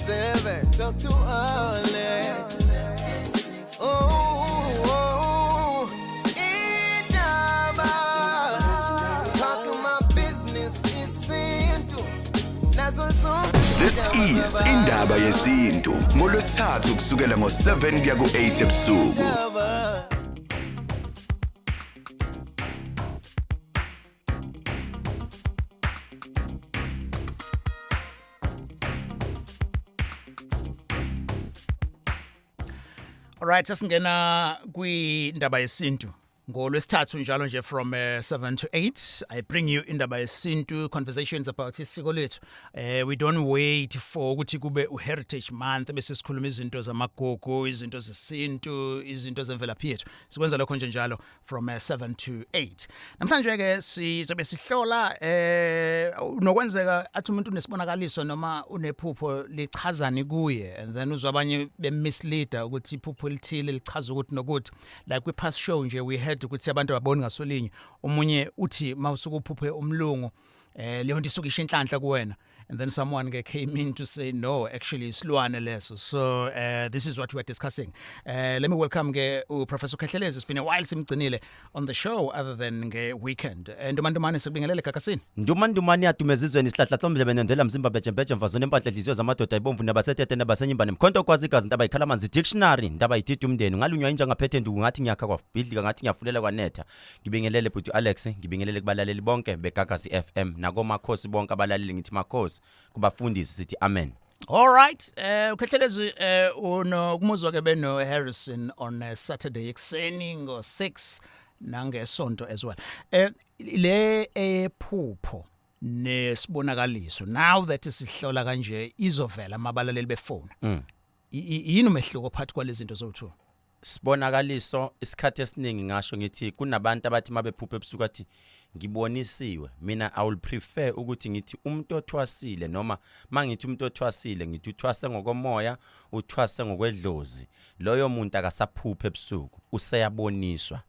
7, talk too early. Oh, oh, indaba. Talking my business isintu. Nazo zonke. This is Indaba Yesintu ngolwesithathu kusukela ngo7 kuya ku8 ebusuku. Indaba. Alright, sesingena kwindaba yesintu. Ngolwesithathu njalo nje from 7 to 8 I bring you indaba yesintu, conversations about isiko lethu. We don't wait for ukuthi kube uHeritage Month bese sikhuluma izinto zamagugu, izinto zesintu, izinto zemvelaphi yethu. Sikwenza lokho nje njalo from 7 to 8. Namhlanje ke sizobe sihlola nokwenzeka athi umuntu unesibonakaliso noma unephupho lichazani kuye, and then uzwa abanye bemisleader ukuthi iphupho lithile lichaza ukuthi nokuthi, like kwi past show nje we heard ukuthi abantu ababoni ngasolinye. Omunye uthi mawusuke uphuphe umlungu, leyo nto isuke isho inhlanhla kuwena, and then someone ke came in to say, no, actually isilwane leso. So this is what we are discussing. Let me welcome ke uProfessor Khehlelezi. It's been a while simgcinile on the show other than nge weekend. Ndumantumane, sikubingelele gagasini. Ndumandumane yadumezizweni isihlahla hlomdlebe nendela mzimba bhejembheje mfazone empahla dliziyo zamadoda ibomvu nabasetete nabasenyimba nemkhonto kwazi igazi ntaba ikhala amanzi dictionary ntaba idida umndeni ngalunywa inja ngaphethe nduku ngathi ngiyakha kwabhidlika ngathi ngiyafulela kwanetha. Ngibingelele bhuti Alex, ngibingelele kubalaleli bonke beGagasi FM nakomakhosi bonke abalaleli, ngithi makhosi kubafundisi, sithi amen. All right, uKhehlelezi unokumuzwa ke beno Harrison on Saturday ekseni ngo 6 nangesonto as well. Le ephupho nesibonakaliso, now that sihlola kanje izovela amabalaleli befona. Yini umehluko phakathi kwalezi zinto zowu2? Sibonakaliso, isikhathi esiningi ngasho ngithi kunabantu abathi mabephupha ebusuku athi ngibonisiwe. Mina I will prefer ukuthi ngithi umuntu othwasile, noma mangithi umuntu othwasile ngithi uthwase ngokomoya, uthwase ngokwedlozi, loyo muntu akasaphupha ebusuku, useyaboniswa.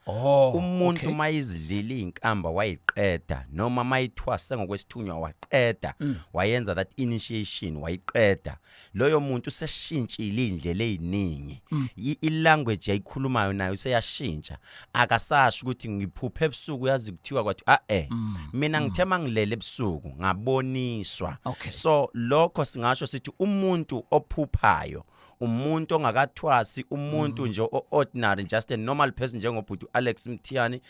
Umuntu mayizidlile izinkamba wayiqeda, noma mayithwase ngokwesithunywa waqeda, wayenza that initiation wayiqeda, loyo muntu useshintshile indlela eziningi. I-language ayikhulumayo nayo useyashintsha, akasasho ukuthi ngiphuphe ebusuku yazi kuthiwa kwathi a mina ngithe mangilele ebusuku ngaboniswa. So lokho singasho sithi umuntu ophuphayo umuntu ongakathwasi, umuntu nje ordinary, just a normal person njengobhuti Alex Mthiyane,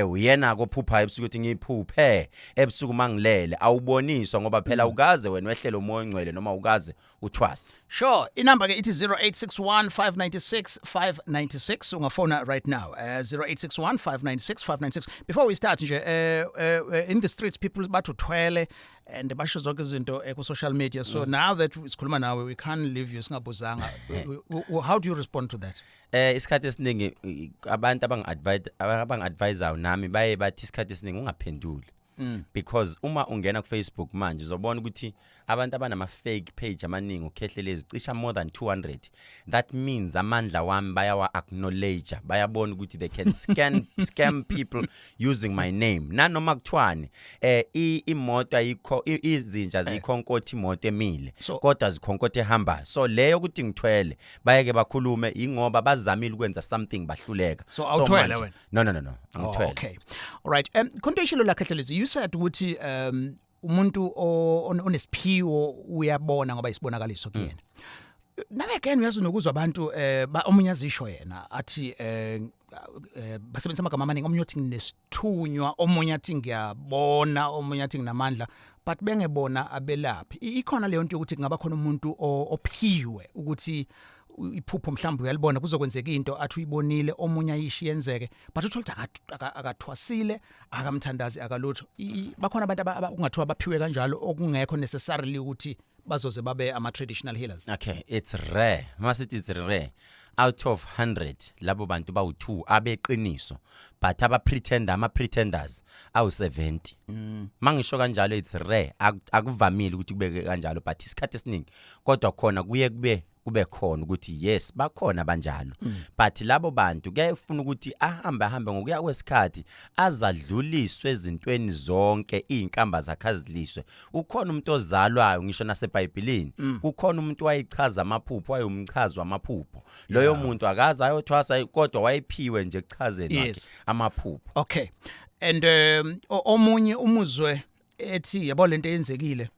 uyena kophuphayo ebusuku ukuthi ngiphuphe ebusuku mangilele, awuboniswa ngoba phela ukaze wena wehlele umoya ongcwele noma ukaze uthwase. Sure. Inumber ke ithi 0861 596 596. Ungafona right now. 0861 596 596. Before we start nje, in the streets people bathi uthwele and basho zonke izinto ku social media. So now that sikhuluma nawe, we can't leave you singabuzanga. How do you respond to that? Isikhathi esiningi abantu abangi-advise nami baye bathi isikhathi esiningi ungaphenduli, because uma ungena ku Facebook manje uzobona ukuthi abantu abanama fake page amaningi uKhehlelezi cisha more than 200. That means amandla wami bayawa acknowledge, bayabona ukuthi they can scam people using my name. Nanoma kuthiwani, imoto ayikho, izinja zikhonkotha imoto emile, kodwa zikhonkotha ehambayo. So leyo ukuthi ngithwele bayeke bakhulume ingoba bazamile ukwenza something bahluleka. So awuthwele wena? No, angithwele. Oh, okay. All right. Khonto la Khehlelezi, you said ukuthi umuntu onesiphiwo uyabona ngoba isibonakaliso kuyena. Nawe again uyazi nokuzwa abantu omunye azisho yena athi basebenzisa amagama amaningi, omunye uthi nginesithunywa, omunye athi ngiyabona, omunye athi nginamandla, but bengebona abelaphi. Ikhona leyo nto yokuthi kungaba khona umuntu ophiwe ukuthi iphupho mhlawumbe uyalibona kuzokwenzeka into athi uyibonile, omunye ayishi yenzeke, but uthola ukuthi akathwasile, akamthandazi, akalutho. Bakhona abantu ungathiwa baphiwe kanjalo okungekho necessarily ukuthi bazoze babe ama traditional healers? Okay, it's rare. Masithi it's rare. Out of 100 labo bantu bawu2 abeqiniso, but aba pretender, ama pretenders awu70. Mangisho kanjalo, it's rare. Akuvamile ukuthi kubeke kanjalo, but isikhathi esiningi kodwa khona kuye kube Kube khona ukuthi yes, bakhona abanjalo, but labo bantu kuyafuna ukuthi ahambe ahambe ngokuya kwesikhathi, azadluliswe ezintweni zonke, izinkamba zakhe aziliswe. Ukhona umuntu ozalwayo, ngisho naseBhayibhelini kukhona umuntu wayichaza amaphupho, wayumchazi wamaphupho. Loyo muntu akaze ayothwasa, kodwa wayephiwe nje ekuchazeni wakhe amaphupho. Okay, and omunye umuzwe ethi, yabo, lento eyenzekile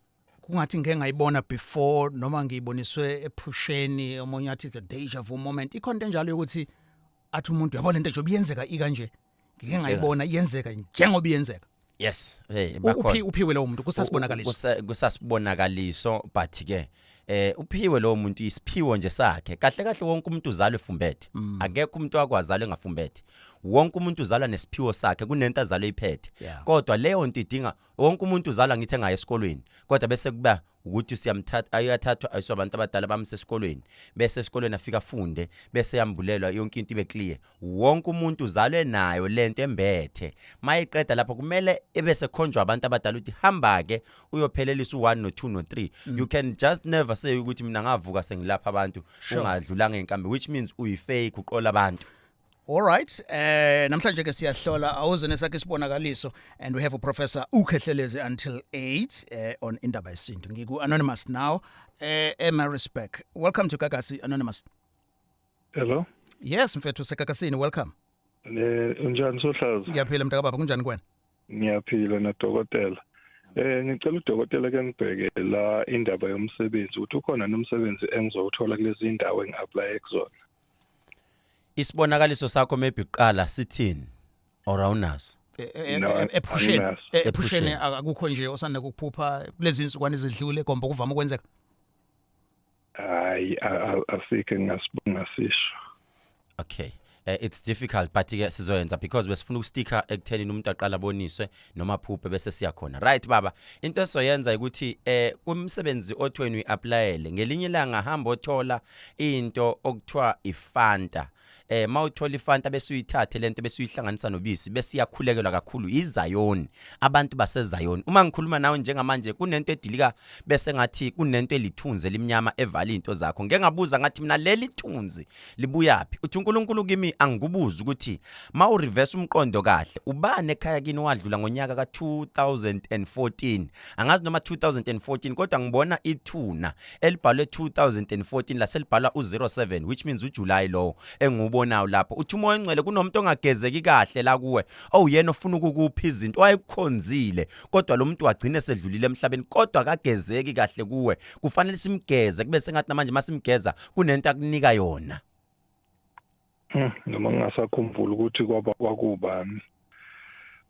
kungathi ngeke ngayibona before noma ngiyiboniswe ephusheni. Omunye athi it's a deja vu moment. Ikhona into enjalo yokuthi athi umuntu, yabo, lento nje obiyenzeka ikanje, ngike ngayibona iyenzeka njengoba iyenzeka? Yes, hey. Uphi uphiwe lowo muntu kusasibonakaliso? Kusasibonakaliso, but ke uphiwe lowo muntu, isiphiwo nje sakhe. Kahle kahle wonke umuntu uzalwe efumbethe. Akekho umuntu wakwazalwa engafumbethe. Wonke umuntu uzalwa nesiphiwo sakhe, kunento azalwe iphethe. Kodwa leyo nto idinga, wonke umuntu uzalwa, ngithi, engaye esikolweni, kodwa bese kuba ukuthi siyamthatha, ayathathwa ayiswa abantu abadala bamse esikolweni, bese esikolweni afika afunde, bese yambulelwa yonke into ibe clear. Wonke umuntu uzalwe nayo lento embethe. Mayiqeda lapho kumele ebese khonjwa abantu abadala ukuthi hamba ke uyophelelisa u1 no2 no3. You can just never say ukuthi mina ngavuka sengilapha abantu ungadlulanga enkambi, which means uyifake, uqola abantu. All right. Namhlanje ke siyahlola awuze nesakhe isibonakaliso, and we have a Professor uKhehlelezi until 8 on Indaba Yesintu. Ngiku Anonymous now. Maritzburg. Welcome to Gagasi, Anonymous. Hello. Yes, mfethu, seGagasini, welcome. Unjani, Sohlaza? Ngiyaphila, mntakababa, kunjani kuwena? Ngiyaphila nadokotela. Ngicela udokotela ke ngibheke la indaba yomsebenzi, ukuthi ukhona nomsebenzi engizowuthola kulezi indawo engi-apply kuzona. Isibonakaliso sakho maybe kuqala sithini, or awunaso? No, Ephusheni anginaso. Ephusheni Ephusheni. akukho nje osanda kukuphupha kulezi insukwana ezidlule komba kuvama ukwenzeka? Hayi, asikho engingasisho. Okay, it's difficult, but ke sizoyenza because besifuna ukusticka ekuthenini umuntu aqala aboniswe noma aphuphe bese siya khona. Right, baba, into esizoyenza ukuthi kumsebenzi othi wena uyiapplyele, ngelinye ilanga hamba othola into okuthiwa ifanta. Mawuthola ifanta bese uyithathe lento bese uyihlanganisa nobisi, bese iyakhulekelwa kakhulu iZayoni, abantu baseZayoni. Uma ngikhuluma nawe njengamanje kunento edilika, bese ngathi kunento elithunzi elimnyama evala izinto zakho. Ngeke ngabuza ngathi mina leli thunzi libuyaphi? Uthi uNkulunkulu kimi angikubuza ukuthi mawu reverse umqondo kahle, ubani ekhaya kini wadlula ngonyaka ka2014? Angazi noma 2014, kodwa ngibona ithuna elibhalwe 2014, laselibhalwa u07, which means uJuly lowo engiwubonayo lapho. Uthi uMoya oNgcwele kunomuntu ongagezeki kahle la kuwe, owuyena ofuna ukukupha izinto wayekukhonzile, kodwa lo muntu wagcina sedlulile emhlabeni, kodwa akagezeki kahle kuwe. Kufanele simgeze, kube sengathi namanje masimgeza kunento akunika yona. Noma ngingasakhumbula ukuthi kwaba kwakubani,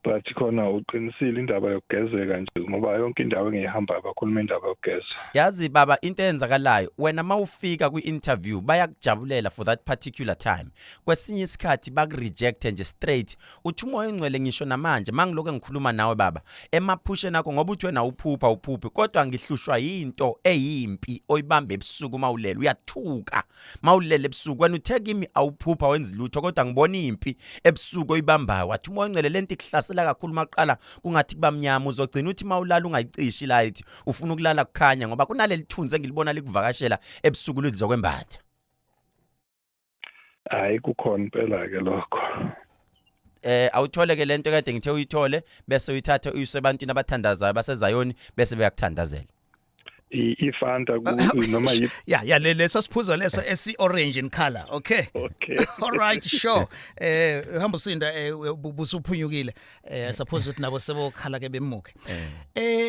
but khona uqinisile indaba yokugezeka nje, ngoba yonke indawo engiyihambayo bakhuluma indaba yokugeza. Yazi baba, into eyenzakalayo, wena mawufika kwi-interview bayakujabulela for that particular time, kwesinye isikhathi bakurejecte nje straight. Uthi uMoya oNgcwele ngisho namanje mangilokhu ngikhuluma nawe baba, emaphusheni akho, ngoba uthi wena uphupha uphuphi, kodwa ngihlushwa yinto eyimpi oyibamba ebusuku mawulele, uyathuka mawulele ebusuku. Wena uthe kimi awuphupha wenza lutho, kodwa ngibona impi ebusuku oyibambayo. Wathi uMoya oNgcwele lento ikuhlasela kakhulu maqala kungathi kuba mnyama, uzogcina uthi mawulala ungayicishi light, ufuna ukulala kukhanya, ngoba kunaleli thunzi engilibona likuvakashela ebusuku lizokwembatha. Hayi, kukhona impela ke lokho. Awuthole ke lento kade ngithe uyithole, bese uyithathe uyise ebantwini abathandazayo baseZayoni, bese beyakuthandazela. Ifanta noma yi Ya, leso siphuzo leso esi orange in color, okay? Okay. All right, sure. Hamba usinda, busuphunyukile. Suppose ukuthi nabo sebokhala ke bemuke.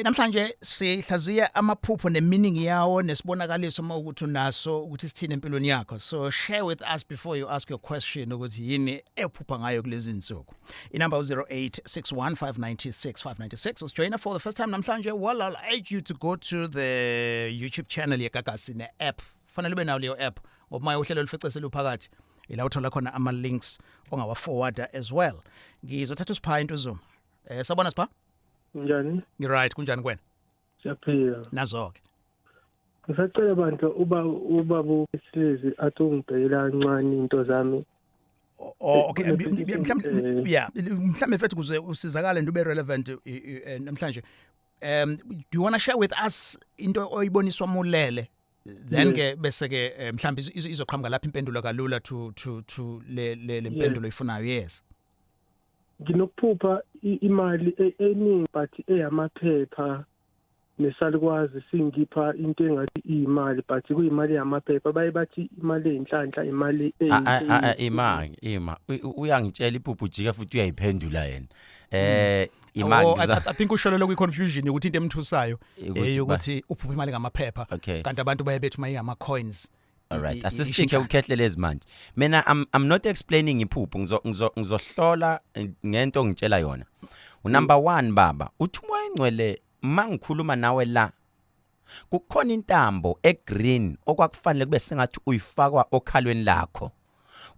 Namhlanje sihlaziya amaphupho nemeaning yawo nesibonakaliso uma ukuthi unaso ukuthi sithini empilweni yakho. So share with us before you ask your question ukuthi yini ephupha ngayo kulezi insuku. Inumber 0861596596. Usijoyina for the first time namhlanje, well, I'll urge you to go to the YouTube channel yeGagasi ne app. Fanele ube nayo leyo app ngoba maye uhlelo lufice seluphakathi. Ila uthola khona ama links ongawa forwarda as well. Ngizothatha uSipha Intuzuma. Sabona, Sipha? Njani? Ngi-right, kunjani kwena? Siyaphila. Nazo ke. Ngisacela bandla uba ubaba uSilezi athi ungibhekela kancane into zami. Oh, okay. Mhlawumbe yeah, mhlawumbe mfethu kuze usizakale nto ube relevant namhlanje. Do you want to share with us into oyiboniswa mulele? Then ke bese ke mhlawumbe izoqhamuka lapha impendulo kalula to le mpendulo ifunayo, yes. Nginokuphupha imali eningi but eyamaphepha nesalukwazi singipha into engathi iyimali, but kuyimali yamaphepha. Baye bathi imali eyinhlanhla, imali Ima, ima. Uyangitshela iphupho, ujika futhi uyayiphendula yena. Ima. Oh, I think usholelo kwi confusion ukuthi into emthusayo eyokuthi uphupha imali ngamaphepha, kanti abantu baye bethi mayi ama coins. All right, asistike uKhehlelezi manje. Mina I'm not explaining iphupho, ngizohlola ngento ongitshela yona. Number 1 baba, uthi uMoya Ngcwele mangikhuluma nawe la, kukhona intambo egreen okwakufanele kube sengathi uyifakwa okhalweni lakho.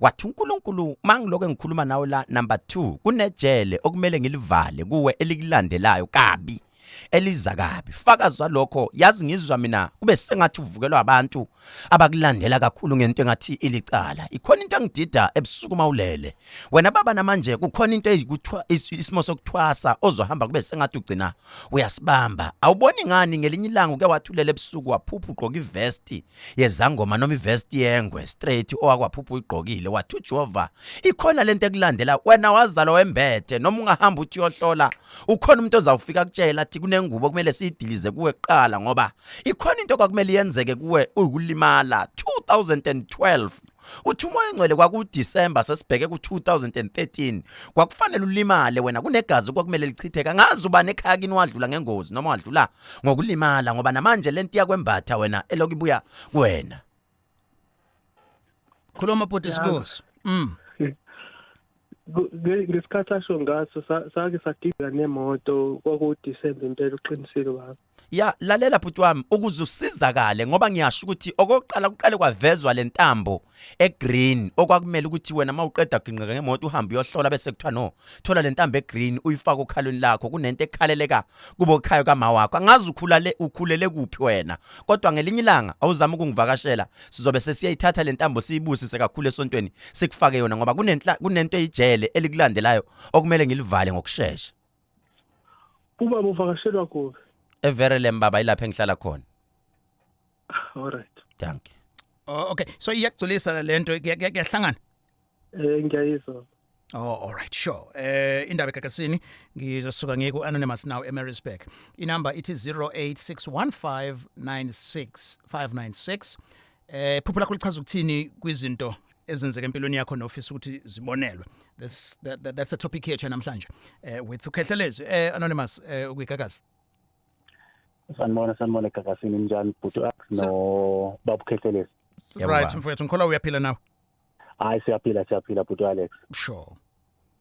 Wathi uNkulunkulu mangiloko ngikhuluma nawe la, number 2, kunejele okumele ngilivale kuwe elikulandelayo kabi, eliza kabi. Fakazi walokho, yazi ngizwa mina kube sengathi uvukelwa abantu abakulandela kakhulu ngento engathi ilicala. Ikhona into engidida ebusuku mawulele wena baba. Namanje kukhona into eyikuthwa isimo sokuthwasa ozohamba kube sengathi ugcina uyasibamba. Awuboni ngani, ngelinye ilanga uke wathulela ebusuku waphupha ugqoka ivesti yezangoma noma ivesti yengwe straight owakwaphupha uyigqokile, wathi uJehova ikhona lento ekulandela wena, wazalwa wembethe. Noma ungahamba uthi uyohlola, ukhona umuntu ozawufika kutshela athi kunengubo kumele siyidilize kuwe kuqala, ngoba ikhona into kwakumele yenzeke kuwe uyikulimala. 2012 uthi uMoya Ngcwele, kwaku-December, sesibheke ku-2013, kwakufanele ulimale wena, kunegazi kwakumele lichitheke. Angazi ubani ekhaya kini wadlula ngengozi noma wadlula ngokulimala, ngoba namanje lento iyakwembatha wena, elokhu ibuya kuwena. Khuluma bhuti, sikuzo. Ngesikhathi asho ngaso sake sagibela nemoto, kwakuDisemba impela, uqinisile baba. Ya, lalela bhuti wami, ukuze usizakale, ngoba ngiyasho ukuthi okokuqala kuqale kwavezwa lentambo egreen okwakumele ukuthi wena mawuqeda ginqika ngemoto uhambe uyohlola, bese kuthiwa no, thola lentambo egreen uyifake okhalweni lakho. Kunento ekhaleleka kubo ekhaya kama wakho. Angazi ukhulale ukhulele kuphi wena, kodwa ngelinye ilanga awuzama ukungivakashela, sizobe sesiyayithatha lentambo siyibusise kakhulu esontweni, sikufake yona, ngoba kunento eyijele elikulandelayo okumele ngilivale ngokusheshsha. Ubaba uvakashelwa kuphi? eVerelem baba, ilapha engihlala khona. Alright. Thank you. Oh, okay, so iyakugculisa lento, kuyahlangana. Ngiyayizwa. Oh, all right, sure. Indaba eGagasini, ngizosuka ngiye ku Anonymous now eMaritzburg. Inumber ithi 0861596596. Phupho lakho lichaza ukuthini kwizinto ezenzeka empilweni yakho nofisa ukuthi zibonelwe? That's a topic yethu namhlanje. With uKhehlelezi. Anonymous, ukuyigagasi. Sanibona, sanibona eGagasini, njani bhuti no babu Khehlelezi? Yebo, Right, baba. mfowethu, ngikholwa uyaphila nawe. Hayi, siyaphila, siyaphila bhuti Alex. Sure.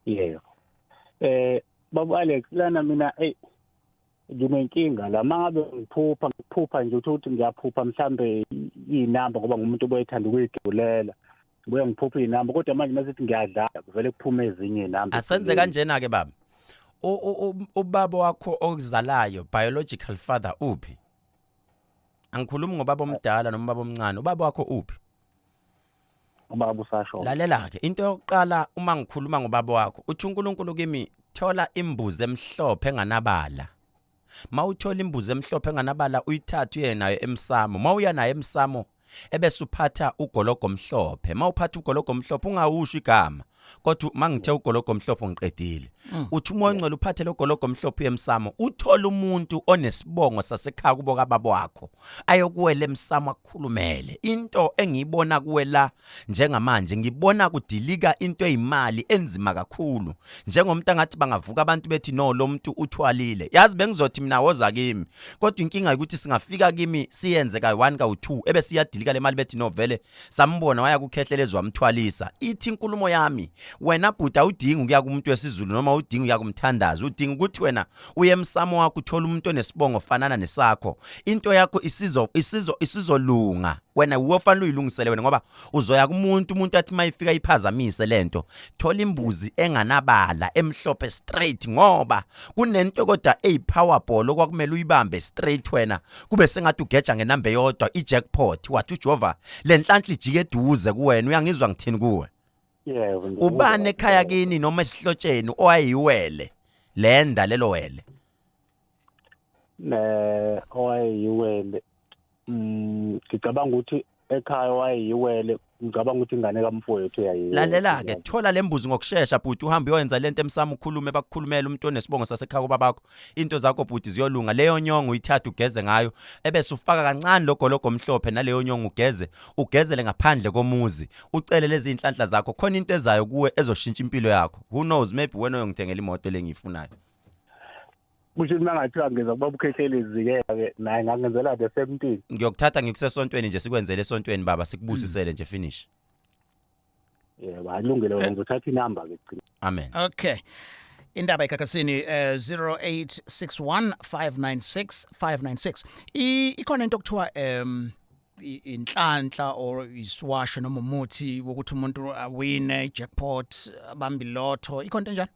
Yebo. Babu Alex, lana mina hey nginenkinga la, mangabe ngiphupha, ngiphupha nje uthi ngiyaphupha mhlambe inamba, ngoba ngumuntu oboyethanda ukuyigulela, buye ngiphupha inamba, kodwa manje masithi ngiyadlala kuvele kuphume ezinye inamba. Asenze kanjena ke baba. Ubaba wakho okuzalayo, biological father, uphi? Angikhulumi ngobaba omdala noma ubaba omncane, ubaba wakho uphi? Ubaba usasho. Lalela ke, into yokuqala uma ngikhuluma ngobaba wakho, uthi uNkulunkulu kimi thola imbuzi emhlophe enganabala. Mawuthola imbuzi emhlophe enganabala, uyithathe uye nayo emsamo. Mawuya nayo emsamo, ebese uphatha ugologo omhlophe. Mawuphatha ugologo omhlophe, ungawusho igama, kodwa mangithe ugologo omhlophe ngiqedile. Uthi uMoya Ongcwele uphathe lo gologo omhlophe uye emsamo, uthola umuntu onesibongo sasekhaya kubo kababa wakho, ayokuwela emsamo akukhulumele. Into engiyibona kuwe la njengamanje, ngibona kudilika into eyimali enzima kakhulu, njengomuntu angathi bangavuka abantu bethi no, lo muntu uthwalile. Yazi bengizothi mina woza kimi, kodwa inkinga ukuthi singafika kimi siyenze ka-1 ka-2, ebese iyadilika le mali, bethi no, vele sambona waya kuKhehlelezi wamthwalisa. Ithi inkulumo yami, wena bhuti, awudingi ukuya kumuntu wesiZulu noma udinga ukuya kumthandazi, udinga ukuthi wena uye emsamo wakho, uthola umuntu onesibongo fanana nesakho, into yakho isizo isizo isizolunga. Wena uwe ofanele uyilungisele wena, ngoba uzoya kumuntu, umuntu athi mayifika iphazamise lento. Thola imbuzi enganabala emhlophe straight, ngoba kunento kodwa eyipowerball okwakumele uyibambe straight wena, kube sengathi ugeja ngenamba eyodwa, i-jackpot. Wathi uJehova le nhlanhla ijike eduze kuwena. Uyangizwa ngithini kuwe? Yebo, ngiyakuzwa. Ubani ekhaya kini noma esihlotsheni owayiwele lenda lelo wele? Ne owayeyiwele. Ngicabanga ukuthi ekhaya wayeyiwele, ngicabanga ukuthi ingane kamfowethu yayiwele. Lalela ke, thola lembuzi ngokushesha bhuti, uhambe uyoyenza lento emsamo, ukhulume, bakukhulumela umuntu onesibongo sasekhaya kubabakho. Into zakho bhuti ziyolunga. Leyo nyongo uyithatha ugeze ngayo, ebese ufaka kancane logologo omhlophe naleyo nyongo, ugeze, ugezele ngaphandle komuzi, ucele lezi inhlanhla zakho. Khona into ezayo kuwe ezoshintsha impilo yakho. Who knows, maybe wena uyongithengela imoto lengiyifunayo. Kusho ukuthi mangathiwa ngeza kuba uKhehlelezi ke naye ngangenzela the same thing? Ngiyokuthatha ngikusesontweni nje, sikwenzele esontweni baba, sikubusisele nje, finish. Yebo, alungile wena, ngizothatha inamba ke gcina. Amen. Okay. Indaba eGagasini, 0861596596. Ikhona into okuthiwa inhlanhla or iswasho noma umuthi wokuthi umuntu awine jackpot, abambe lotto, ikhona into enjalo?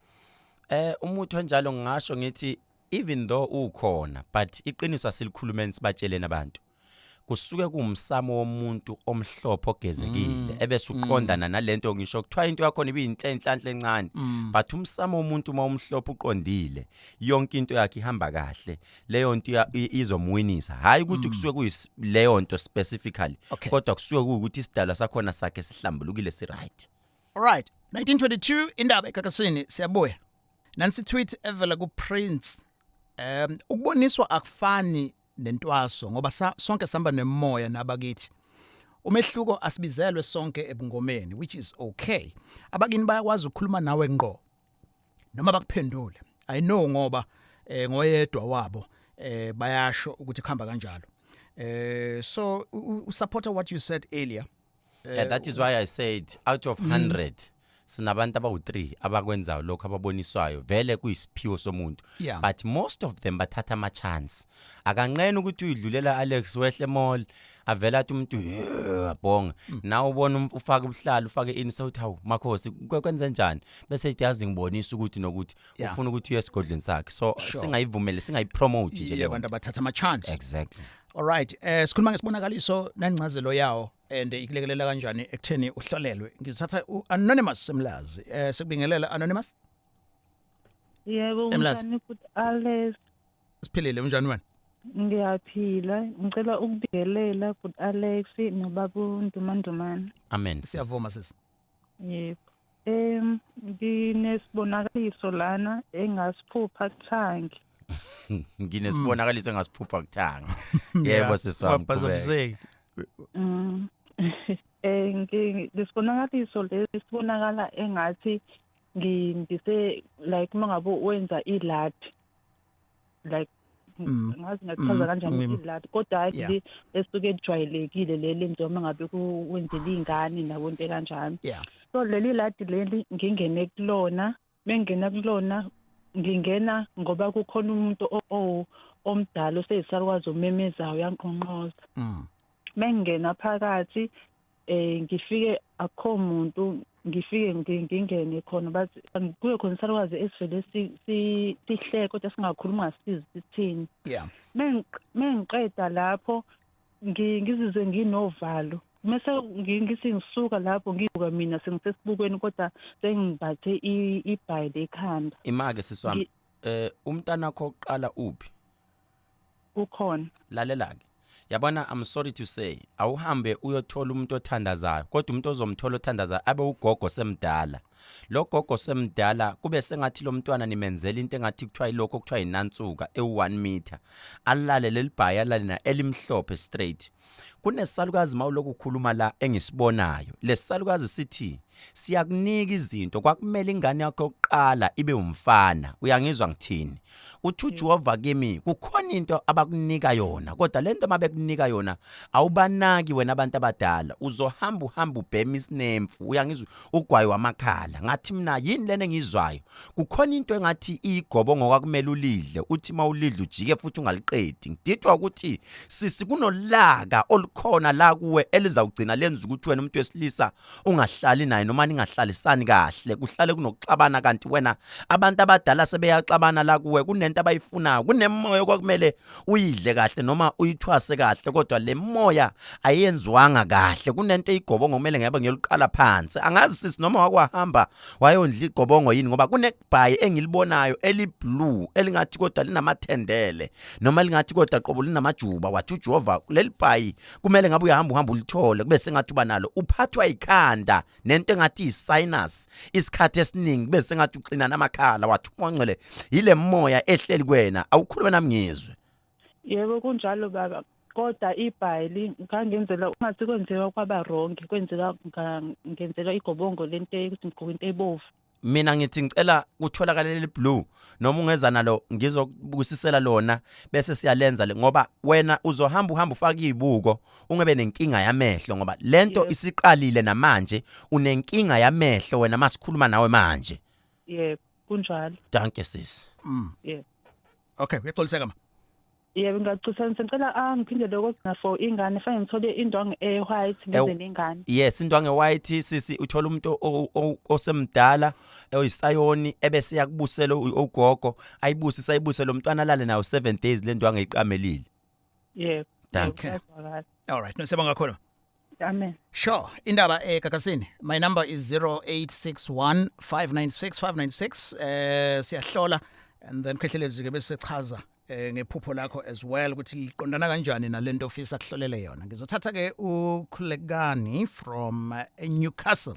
Umuthi onjalo ngingasho ngithi even though ukhona, but iqiniso asilikhulumeni, sibatsheleni abantu. Kusuke kuwumsamo womuntu omhlophe ogezekile, ebese uqondana nalento ngisho kuthiwa into yakho ibiyinhle, inhlanhla encane, but umsamo womuntu uma umhlophe uqondile, yonke into yakhe ihamba kahle. Leyo nto izomwinisa, hayi ukuthi kusuke kuyis leyo nto specifically, kodwa kusuke kuwukuthi isidalwa sakhona sakhe sihlambulukile, si right. Alright, 1922, indaba eGagasini, siyabuya. Nansi tweet evela ku Prince. Ukuboniswa akufani nentwaso ngoba sonke sihamba nemoya nabakithi. Umehluko asibizelwe sonke ebungomeni, which is okay. Abakini bayakwazi ukukhuluma nawe ngqo noma bakuphendule. I know ngoba ngoyedwa wabo bayasho ukuthi kuhamba kanjalo. So u-support what you said earlier. Yeah, that is why I said out of 100 sinabantu abawu-3 abakwenzayo lokho, ababoniswayo vele kuyisiphiwo somuntu, but most of them bathatha ama-chance. Akanqeni ukuthi uyidlulela Alex, wehle mall, avela athi umuntu, "Yeah, abhonga nawe, ubona ufake ubuhlalo, ufake ini, sewuthi, 'Hawu makhosi, kwenze njani?' Bese ethi, 'Yazi ngibonisa ukuthi nokuthi ufuna ukuthi uye esigodlweni sakhe.' So singayivumeli, singayipromote nje leyo abantu nto. Abathatha ama chance. Exactly. Alright, sikhuluma ngesibonakaliso nencazelo yawo and ikulekelela kanjani ekutheni uhlolelwe. Ngizothatha uAnonymous Semlazi. Sikubingelela, Anonymous. Yebo. Emlazi. Unjani futhi, Alex? Siphilile, unjani wena? Ngiyaphila. Ngicela ukubingelela futhi Alex nobaba uNdumandumane. Amen, sis. Siyavuma, sis. Yebo. Nginesibonakaliso lana engasiphupha kuthangi. Nginesibonakaliso engasiphupha kuthanga. Yebo sisi wami, qhubeka. Waphazamiseki. Lesibonakaliso lesi sibonakala engathi ngise like mangabe wenza iladi, like ngazi ngachaza kanjani iladi, kodwa hayi le esuke ejwayelekile le lenziwa mangabe kuwenzela iy'ngane nabo, into kanjalo. So leli ladi leli ngingene kulona, mengena kulona ngingena ngoba kukhona umuntu omdala oseyisakwazi umemezayo, uyanqonqoza. Mengena phakathi ngifike akukho muntu, ngifike ngingene khona, bathi kuye khona isakwazi esivele sihleke kodwa singakhuluma, ngasizi sithini. Mengiqeda lapho ngizizwe nginovalo, mase ngithi ngisuka lapho ngibuka mina sengisesibukweni kodwa sengimbathe ibhayi lekhanda. Imake sisi wami, umntana wakho oqala uphi? Ukhona. Lalela ke, yabona, I'm sorry to say, awuhambe uyothola umuntu othandazayo, kodwa umuntu ozomthola othandazayo abe ugogo semdala. Lo gogo semdala kube sengathi lo mntwana nimenzela into engathi kuthiwa ilokho okuthiwa inansuka ewu-1 meter, alale lelibhayi, alale na elimhlophe straight. Kunesalukazi mawulokhu ukhuluma la engisibonayo, lesalukazi sithi siyakunika izinto. Kwakumele ingane yakho yokuqala ibe umfana. Uyangizwa ngithini? Uthi uJehova kimi kukhona into abakunika yona, kodwa lento mabekunika yona awubanaki wena abantu abadala. Uzohamba uhamba ubhema isinemfu, uyangizwa, ugwayi wamakhala. Ngathi mina yini lena engizwayo? Kukhona into engathi igobo ngokwakumele ulidle, uthi mawulidla ujike futhi ungaliqedi. Ngididwa ukuthi sisi kunolaka olukhona la kuwe elizawugcina lenza ukuthi wena umuntu wesilisa ungahlali naye. noma ningahlalisani kahle, kuhlale kunokuxabana. Kanti wena abantu abadala sebeyaxabana la kuwe, kunento abayifunayo, kunemoya kwakumele uyidle kahle noma uyithwase kahle, kodwa le moya ayenziwanga kahle. Kunento eyigobongo kumele ngabe ngiyoluqala phansi. Angazi sisi noma wakwahamba wayondla igobongo yini, ngoba kunebhayi engilibonayo eliblue elingathi kodwa linamathendele noma lingathi kodwa qobo linamajuba. Wathi uJehova leli bhayi kumele ngabe uyahamba uhamba ulithole, kube sengathi uba nalo. Uphathwa ikhanda nento engathi isinus isikhathi esiningi, kube sengathi uxina namakhala. Wathi uMongcwele yile moya ehleli kuwena. Awukhulume nami ngizwe. Yebo, kunjalo baba, kodwa ibhayili ngangenzela ungathi kwenzeka kwaba wrong, kwenzeka ngenzela igobongo lento ukuthi ngigqoke into ebovu. Mina ngithi ngicela kutholakale leli blue, noma ungeza nalo ngizokubusisela lona bese siyalenza le, ngoba wena uzohamba uhamba ufake izibuko ungebe nenkinga yamehlo, ngoba lento isiqalile namanje unenkinga yamehlo wena masikhuluma nawe manje. Yebo, kunjalo. Dankie sis. Yebo. Okay, uyaxoliseka ma. Yebo, ngiyacisa, ngicela angiphinde lokho for ingane, fanele ngithole indwangu e-white ngize nengane. Yes, indwangu white sisi, uthola umuntu osemdala oyisayoni ebese yakubusela ugogo, ayibusise ayibuse lo mntwana alale nayo 7 days le ndwangu eyiqamelile. Yebo. Dankie. Kuyazwakala. All right, nosiyabonga kakhulu. Amen. Sure. Indaba eGagasini. My number is 0861 596 596. Siyahlola and then Khehlelezi ke bese chaza ngephupho lakho as well ukuthi liqondana kanjani nalento ofisa kuhlolele yona. Ngizothatha ke uKhulekani from Newcastle.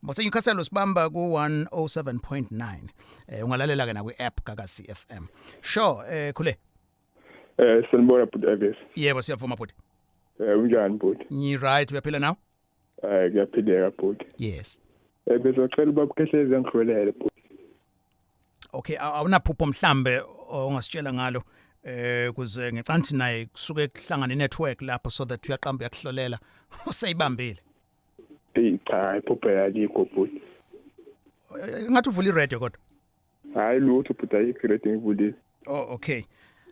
Mose Newcastle usibamba ku 107.9. Ungalalela ke na kwi app Gagasi FM. Sure, Khule. Sanibona bhuti Elvis. Yebo, siyavuma bhuti. Unjani bhuti? Ngi right, uyaphila now? Kuyaphileka bhuti. Yes. Bezocela ubaba Khehlelezi angihlolele bhuti. Okay, awunaphupho mhlambe ongasitshela ngalo kuze ngicanthi naye kusuke kuhlangana inetwork lapho so that uyaqamba uyakuhlolela useyibambile. Hey cha, iphupho yalikho bhuti. Ngathi uvula iradio kodwa. Hayi lutho bhuti, ayikho iradio ngivulile. Oh okay.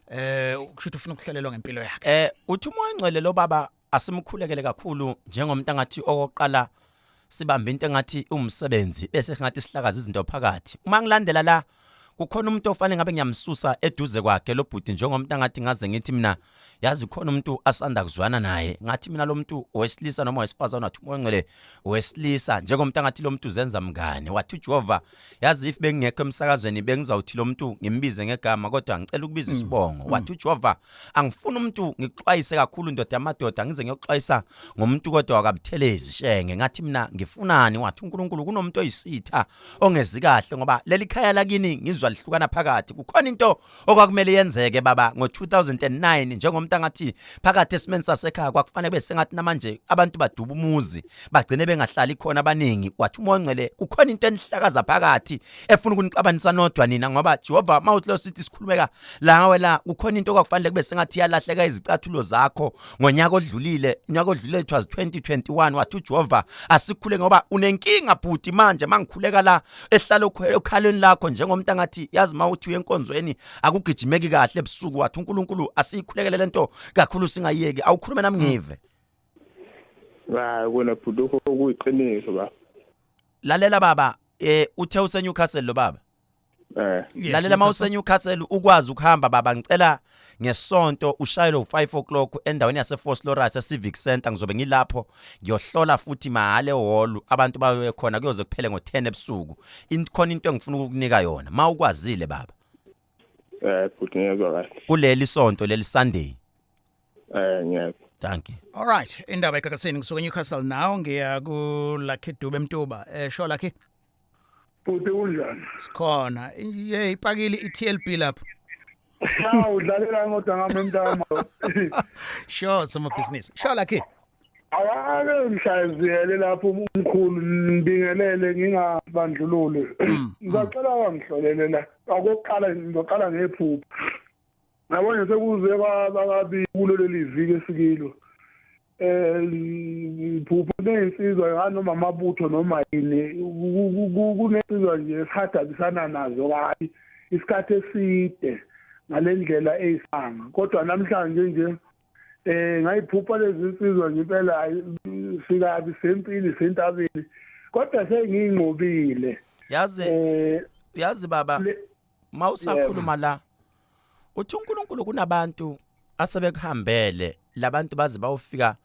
Kusho ukuthi ufuna ukuhlolelwa ngempilo yakhe. Uthi uMoya Ongcwele lo baba asimkhulekele kakhulu, njengomuntu angathi okokuqala sibambe into engathi umsebenzi bese ngathi sihlakaza izinto phakathi. Uma ngilandela la kukhona umuntu ofanele ngabe ngiyamsusa eduze kwakhe lo bhuti, njengomuntu angathi ngaze ngithi mina yazi khona umuntu asanda kuzwana naye, ngathi mina lo muntu owesilisa noma owesifazane. Wathi uMoya Ongcwele owesilisa, njengomuntu angathi lo muntu uzenza mngane. Wathi uJehova yazi if bengingekho emsakazweni bengizawuthi lo muntu ngimbize ngegama, kodwa ngicela ukubiza isibongo. Wathi uJehova angifuni umuntu ngixwayise kakhulu ndoda yamadoda, ngize ngiyoxwayisa ngomuntu kodwa wakabuthelezi shenge. Ngathi mina ngifunani? Wathi uNkulunkulu kunomuntu oyisitha ongezi kahle, ngoba leli khaya lakini ngizwa lihlukana phakathi. Kukhona into okwakumele yenzeke baba ngo-2009, njengomuntu angathi phakathi esimeni sasekhaya kwakufanele kube sengathi namanje abantu baduba umuzi bagcine bengahlali khona abaningi. Wathi uMoya Ongcwele kukhona into enihlakaza phakathi efuna ukunixabanisa nodwa nina, ngoba Jehova mawuthi lo sithi sikhulumeka lawe la kukhona into okwakufanele kube sengathi iyalahleka izicathulo zakho ngonyaka odlulile, unyaka odlulile it was 2021. Wathi uJehova asikhule ngoba unenkinga bhuti manje mangikhuleka la ehlala okhalweni lakho, njengomuntu angathi yazi mawuthi uye enkonzweni akugijimeki kahle ebusuku. Wathi uNkulunkulu asiyikhulekele lento kakhulu singayiyeki. Awukhulume nami ngive. Hayi kona bhuti, lokho kuyiqiniso ba. Lalela baba, uthe use Newcastle lo baba. Yes, Lalela uma Newcastle. use Newcastle ukwazi ukuhamba baba, ngicela ngesonto ushayele u5 o'clock endaweni yase Vosloorus Civic Center, ngizobe ngilapho ngiyohlola futhi mahhala ehall, abantu babe khona kuyoze kuphele ngo10 ebusuku. Khona into engifuna ukukunika yona mawukwazile baba. Bhuti ngiyezwa kahle. Kuleli sonto leli Sunday. Ngiyezwa. Thank you. All right, indaba eGagasini ngisuka eNewcastle now ngiya ku Lucky Dube Mtuba. Sho Lucky. Bhuti kunjani? Sikhona. Ye ipakile iTLB lapho. Hawu udlalela ngodwa ngami mntama. Sure, sama business. Sho Lucky. Awake ngihlaziyele lapho umkhulu, ngibingelele ngingabandlululi. Ngicela wangihlolele la. Akokuqala ngizoqala ngephupho. Yabona sekuze kwaba kulo leli viki esikilo. Iphupho nezinsizwa nganoma amabutho noma yini, kunensizwa nje esihadabisana nazo kabi isikhathi eside ngalendlela eyisanga, kodwa namhlanje nje ngayiphupha lezi insizwa nje impela sikabi sempini sentabeni. Kodwa sengiyinqobile. Yazi yazi baba, mawusakhuluma la uthi uNkulunkulu kunabantu asebekuhambele, labantu baze bawufika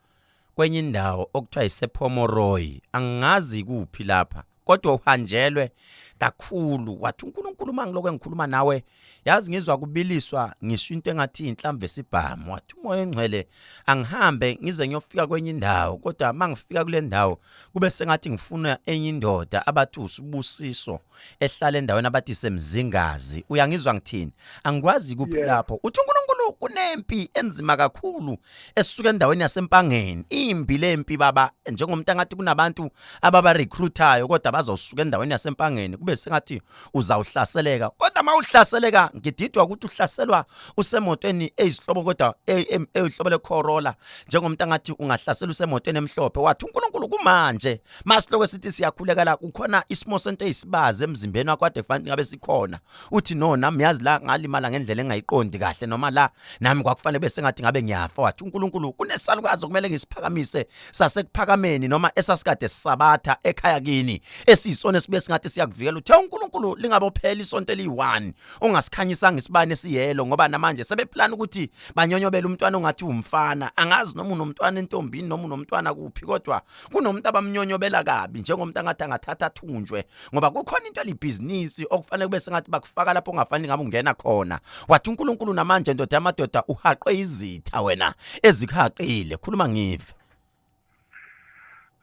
kwenye indawo okuthiwa isePomoroy, angazi kuphi lapha, kodwa uhanjelwe kakhulu. Wathi uNkulunkulu mangiloko ngikhuluma nawe, yazi ngizwa kubiliswa ngisho into engathi inhlamvu esibhamu. Wathi uMoya oNgcwele angihambe ngize ngiyofika kwenye indawo, kodwa mangifika kule ndawo kube sengathi ngifuna enye indoda abathi uSibusiso ehlala endaweni abathi semzingazi. Uyangizwa ngithini? Angikwazi kuphi lapho. Uthi uNkulunkulu kunempi enzima kakhulu esuka endaweni yaseMpangeni, imbi lempi baba, njengomuntu angathi kunabantu ababa recruitayo kodwa bazosuka endaweni yaseMpangeni, kube sengathi uzawuhlaseleka. Kodwa mawuhlaseleka ngididwa ukuthi uhlaselwa usemotweni eyisihlobo, kodwa eyihlobo leCorolla, njengomuntu angathi ungahlasela usemotweni emhlophe. Wathi uNkulunkulu kumanje masiloko sithi siyakhuleka la, kukhona isimo sento eyisibazi emzimbeni wakho kade kufanele ngabe sikhona. Uthi no, nami yazi la ngalimala ngendlela engayiqondi kahle, noma la nami kwakufanele bese ngathi ngabe ngiyafa. Wathi uNkulunkulu kunesalukazi okumele ngisiphakamise sasekuphakameni, noma esasikade sisabatha ekhaya kini, esiyisona esibuye singathi siyakuvikela. Uthe uNkulunkulu lingabophela isonto eliyi-1 ungasikhanyisanga isibane esiyelo, ngoba namanje sebeplan ukuthi banyonyobela umntwana ongathi umfana. Angazi noma unomntwana entombini noma unomntwana kuphi, kodwa kunomuntu abamnyonyobela kabi, njengomuntu angathi angathatha athunjwe, ngoba kukhona into elibhizinisi okufanele kube sengathi bakufaka lapho ongafanele ngabe ungena khona. Wathi uNkulunkulu namanje, ndoda yamadoda, uhaqwe izitha wena ezikuhaqile. Khuluma ngive.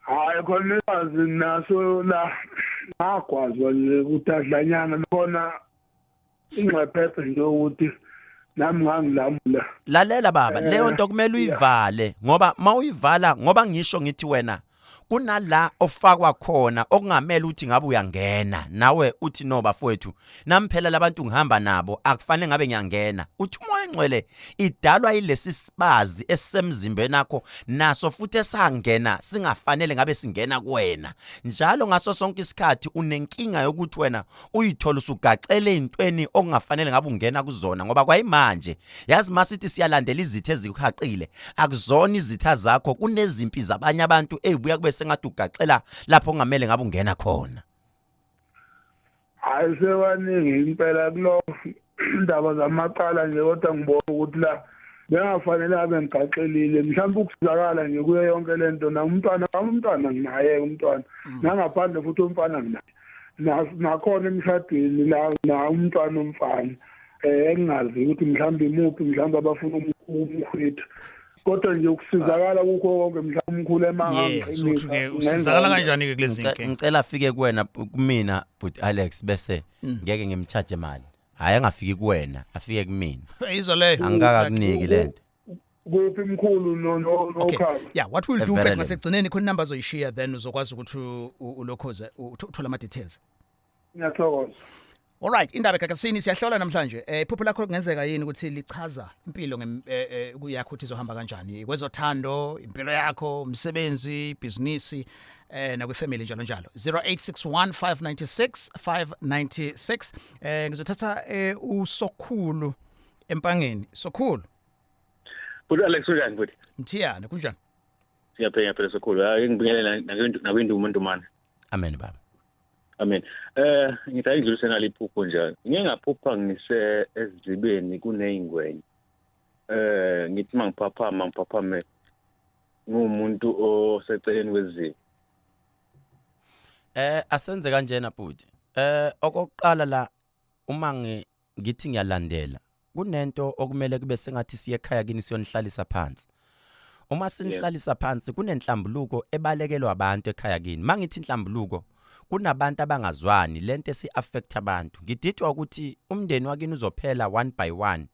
Hayi, khona isazi naso la ngagwazwa nje kudadlanyana khona, ingxephephe nje ukuthi nami ngangilamula. Lalela baba, leyo nto kumele uyivale, ngoba mawuyivala, ngoba ngisho ngithi wena kunala ofakwa khona okungamele ukuthi ngabe uyangena nawe. Uthi no bafowethu, nami phela labantu ngihamba nabo akufanele ngabe ngiyangena. Uthi uMoya oNgcwele idalwa yilesi sibazi esisemzimbeni wakho, naso futhi esangena singafanele ngabe singena kuwena. Njalo ngaso sonke isikhathi unenkinga yokuthi wena uyithola usugaxele ezintweni okungafanele ngabe ungena kuzona, ngoba kwayimanje yazi masithi siyalandela izitha ezikuhaqile, akuzona izitha zakho, kunezimpi zabanye abantu ezibuya kube sengathi ugaxela lapho ongamele ngabe ungena khona. Hayi, sewaningi impela kulo indaba zamacala nje, kodwa ngibona ukuthi la bengafanele abe ngigaxelile. Mhlawumbe ukusizakala nje kuyo yonke lento, na umntwana wami, umntwana nginaye, umntwana nangaphandle futhi umfana nginaye. Nakhona emshadweni la na umntwana umfana engingazi ukuthi mhlawumbe imuphi, mhlawumbe abafuna umkhwetha, kodwa nje ukusizakala kukho konke, mhlawumbe umkhulu Yes, uthi ke usizakala kanjani ke kulezi nkinga? Ngicela afike kuwena, kumina, but Alex, bese ngeke ngimcharge imali. Hayi, angafiki kuwena, afike kumina. Izwa leyo. Angikakakuniki lento. Kuphi mkhulu? No no. Okay. Nokhala. Yeah, what we'll do Everland. mfethu, ngasekugcineni khona inamba azoyishiya, then uzokwazi ukuthi ulokhoze uthole ama details. Ngiyathokoza. Alright, indaba eGagasini siyahlola namhlanje. Iphupho lakho kungenzeka yini ukuthi lichaza impilo kuyakho ukuthi izohamba kanjani? Kwezothando, impilo yakho, umsebenzi, ibhizinisi, nakwifamily njalo njalo. 0861 596 596. Ngizothatha uSokhulu eMpangeni. Sokhulu. Futhi Alex, kunjani futhi? Mthiyane, kunjani? Siyaphenya phela sokhulu. Hayi, ngibingelele nakwinduma Ntumane. Amen baba. Amen. Ngithi ayidlulise naliphupho nje. Ngike ngaphupha ngise esizibeni kuneyingwenye. Ngithi mangiphaphama ngiphaphame ngumuntu oseceleni kwezibi. Asenze kanjena bhuti. Okokuqala la uma ngithi ngiyalandela, kunento okumele kube sengathi siye ekhaya kini siyonihlalisa phansi. Uma sinihlalisa phansi, kunenhlambuluko ebalekelwa abantu ekhaya kini. Mangithi inhlambuluko, kunabantu abangazwani, lento esi affect abantu. Ngididwa ukuthi umndeni wakini uzophela one by one,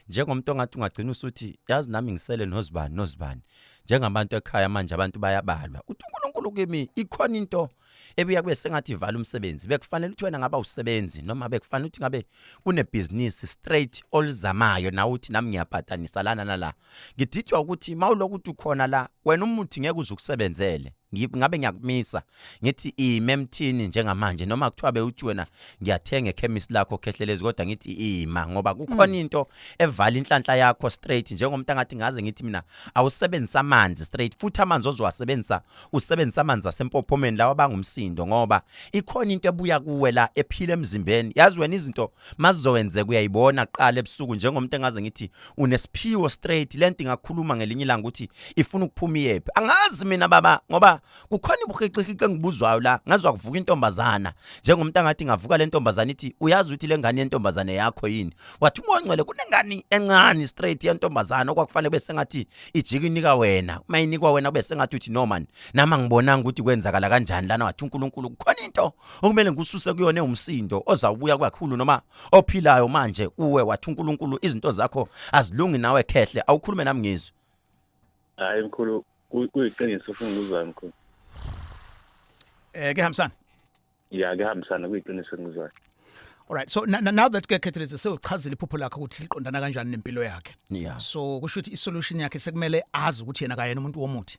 njengomuntu ongathi ungagcina usuthi yazi nami ngisele nozibani nozibani, njengabantu ekhaya. Manje abantu bayabalwa. Uthi uNkulunkulu kimi ikhona into ebuya kube sengathi ivala umsebenzi. Bekufanele ukuthi wena ngaba usebenzi, noma bekufanele ukuthi ngabe kunebhizinisi straight olizamayo nawe, uthi nami ngiyabhadanisa lana nala. Ngididwa ukuthi mawuloku uthi ukhona la wena, umuthi ngeke uze ukusebenzele. Ngabe ngiyakumisa ngithi ime emthini njengamanje, noma kuthiwa bewuthi wena ngiyathenga ekhemisi lakho Khehlelezi, kodwa ngithi ima, ngoba kukhona into evala inhlanhla yakho straight, njengomuntu angathi ngaze ngithi mina awusebenzisa amanzi. Amanzi straight, futhi amanzi ozowasebenzisa, usebenzisa amanzi asempophomeni lawa abangumsindo, ngoba ikhona into ebuya kuwe la ephila emzimbeni. Yazi wena, izinto mazizowenzeka uyayibona kuqala ebusuku, njengomuntu engaze ngithi unesiphiwo straight. Lento ingakhuluma ngelinye ilanga ukuthi ifuna ukuphuma iyephi, angazi mina baba, ngoba kukhona ubuhiqihiqi engibuzwayo la. Ngazwa kuvuka intombazana, njengomuntu angathi ngavuka le ntombazana ithi, "Uyazi ukuthi le ngane yentombazane yakho yini?" Wathi uMoya oNgcwele kunengane encane straight yentombazana okwakufanele bese ngathi ijika inika wena. Uma inikwa wena, kube sengathi uthi, "No man, nami angibonanga ukuthi kwenzakala kanjani lana." Wathi uNkulunkulu kukhona into okumele ngikususe kuyona ewumsindo ozawubuya kakhulu noma ophilayo manje kuwe. Wathi uNkulunkulu izinto zakho azilungi nawe khehle. Awukhulume nami ngizwe. Hayi mkhulu, kuyiqiniso ufuna ngikuzwayo mkhulu. Kehambisana. Ya, kuyahambisana, kuyiqiniso engikuzwayo. Alright, so now that ke Khethelezi sewuchazile iphupho lakhe ukuthi liqondana kanjani nempilo yakhe. So kusho ukuthi isolution yakhe sekumele azi ukuthi yena kayena umuntu womuthi.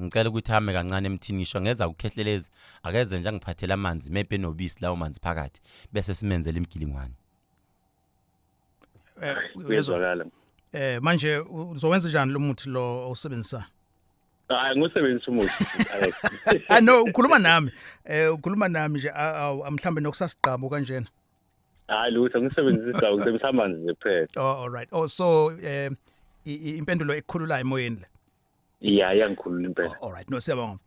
Ngicela ukuthi ame kancane emthini. Ngisho ngeza kuKhehlelezi, akeze nje angiphathele amanzi, maybe enobisi lawo manzi phakathi, bese simenzele imigilingwane. Uyezwa? Kuyezwakala. Manje uzowenza njani lo muthi lo owusebenzisa? Hayi, ngusebenzisa umuthi, Alex. Ah no, ukhuluma nami. Ukhuluma nami nje, mhlambe nokusasigqabo kanjena. Hayi lutho, ngisebenzisa isigcawu, ngisebenzisa amanzi nje kuphela. Oh, all right. Oh, so impendulo ekukhululayo emoyeni le. Ya, iyangikhulula impela. All right. No, siyabonga.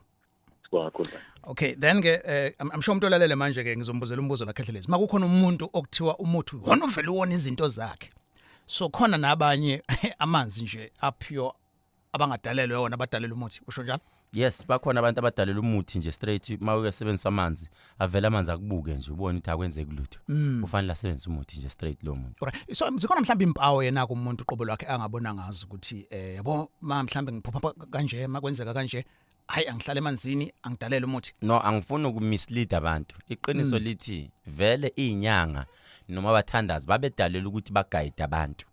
Sibonga kakhulu, baba. Okay, then ke I'm sure umuntu olalele manje ke ngizombuzela umbuzo la, Khehlelezi. Makukhona umuntu okuthiwa umuthi wona uvela uwona izinto zakhe. So khona nabanye amanzi nje apure abangadalelwe wona, abadalela umuthi, usho njalo? Yes, bakhona abantu abadalela umuthi nje straight. Uma uyasebenzisa amanzi, avela amanzi akubuke nje, ubone ukuthi akwenzeki lutho. Kufanele asebenzise umuthi nje straight lo muntu. Alright. So zikhona mhlawumbe impawu yena kumuntu uqobo lwakhe angabona ngazo ukuthi yabo, ma mhlawumbe ngiphupha kanje, makwenzeka kanje, hayi, angihlale emanzini, angidalele umuthi? No, angifuni ukumislead abantu. Iqiniso lithi vele izinyanga noma abathandazi babedalela ukuthi baguide abantu.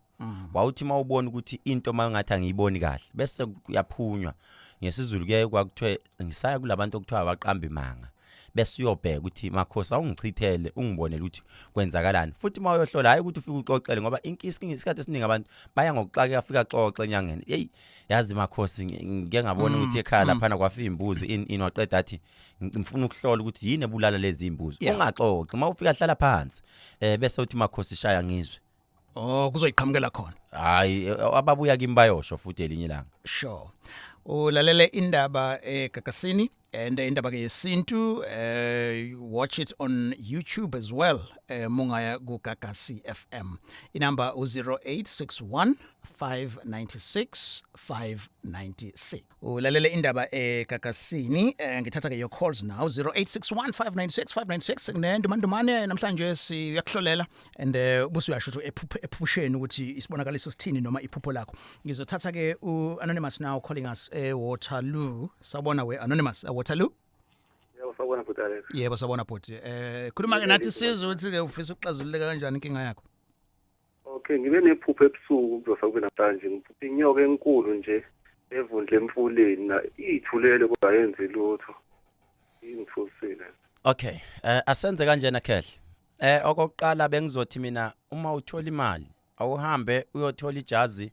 Wawuthi mawubona ukuthi into mangathi angiyiboni kahle, bese kuyaphunywa. NgesiZulu kuyaye kwakuthiwe ngisaya kulabantu okuthiwa abaqamba imanga, bese uyobheka ukuthi, "Makhosi, awungichithele, ungibonele ukuthi kwenzakalani." Futhi uma uyohlola, hayi ukuthi ufike uxoxele, ngoba isikhathi esiningi abantu baya ngokuxakeka, afika axoxe enyangeni, "Hey, yazi makhosi, ngike ngabona ukuthi ekhaya laphana kwafa imbuzi in in waqeda athi, "Ngifuna ukuhlola ukuthi yini ebulala lezi imbuzi." Ungaxoxi. Uma ufika, hlala phansi, bese uthi, "Makhosi, shaya ngizwe." Oh, kuzoyiqhamukela khona. Hayi, ababuya kimi bayosho futhi elinye ilanga. Sure. Ulalele Indaba eGagasini and indaba ke yesintu, watch it on YouTube as well, mungaya ku Gagasi FM. Inamba u0861 596 596. Ulalele Indaba eGagasini, ngithatha ke your calls now, 0861 596 596. Kunendumandumane namhlanje, siyakuhlolela and ubuse uyasho ukuthi ephusheni ukuthi isibonakaliso sithini noma iphupho lakho. Ngizothatha ke u-Anonymous now, calling us eWaterloo. Sawubona we Anonymous, Waterloo. Yebo, sawubona bhuti Alex. Yebo, sawubona bhuti. Khuluma ke nathi sizwe ukuthi ke ufisa ukuxazululeka kanjani inkinga yakho. Okay, ngibe nephupho ebusuku, kuzosa kube namhlanje. Ngiphupha inyoka enkulu nje evundle emfuleni na iyithulele kodwa ayenzi lutho. Ingithusile. Okay, asenze kanjena khehle. Okokuqala bengizothi mina, uma uthola imali, awuhambe uyothola ijazi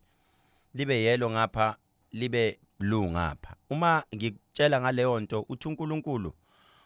libe yellow ngapha, libe blue ngapha. Uma ngikutshela ngaleyo nto, uthi uNkulunkulu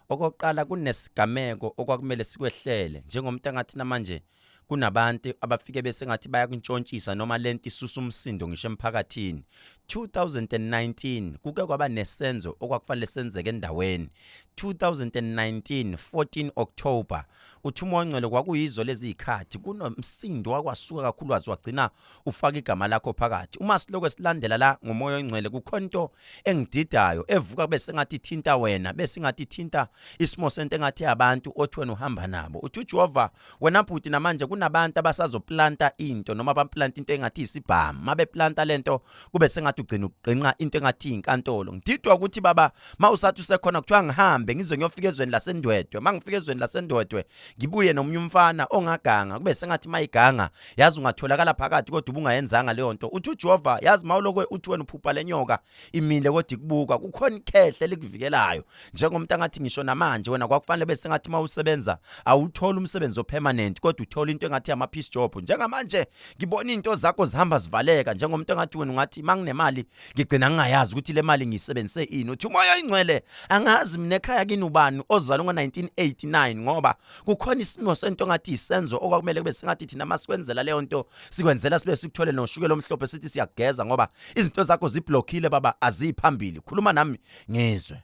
okokuqala kunesigameko okwakumele sikwehlele, njengomuntu engathi namanje kunabantu abafike bese ngathi bayakuntshontshisa noma lento isusa umsindo ngisho emphakathini. 2019 kuke kwaba nesenzo okwakufanele senzeke endaweni, 2019 14 October. Uthi uMoya oNgcwele kwakuyizo lezi zikhathi kunomsindo wakwasuka kakhulu, wazi wagcina ufaka igama lakho phakathi. Uma siloko silandela la ngoMoya oNgcwele, kukhona into engididayo evuka kube sengathi ithinta wena, bese ingathi ithinta isimo sento engathi abantu othi wena uhamba nabo. Uthi uJehova wena bhuti, namanje kunabantu abasazoplanta into noma baplanta into engathi isibhamu. Mabeplanta lento, kube sengathi ugcina uqinqa into engathi inkantolo. Ngididwa ukuthi baba, mawusathi usekhona, kuthiwa ngihambe ngize ngiyofika ezweni laseNdwedwe. Mangifika ezweni laseNdwedwe, ngibuye nomunye umfana ongaganga, kube sengathi mayiganga, yazi ungatholakala phakathi kodwa ubungayenzanga leyo nto. Uthi uJehova, yazi mawuloko uthi wena uphupha lenyoka imile kodwa ikubuka, kukhona ikhehle likuvikelayo, njengomuntu angathi ngisho namanje wena kwakufanele bese ngathi mawusebenza awuthola umsebenzi opermanent, kodwa uthola into. engathi ama piece job. Njengamanje ngibona into zakho zihamba zivaleka njengomuntu engathi wena ungathi manginemali ngigcina ngingayazi ukuthi le mali ngiyisebenzise ini. Uthi umoya oyingcwele angazi mina ekhaya kini ubani ozalwa ngo-1989, ngoba kukhona isimo sento ngathi isenzo okwakumele kube sengathi thina masikwenzela leyo nto sikwenzela sibe sikuthole noshukela omhlophe, sithi siyageza, ngoba izinto zakho ziblockile baba, aziphambili. Khuluma nami ngizwe.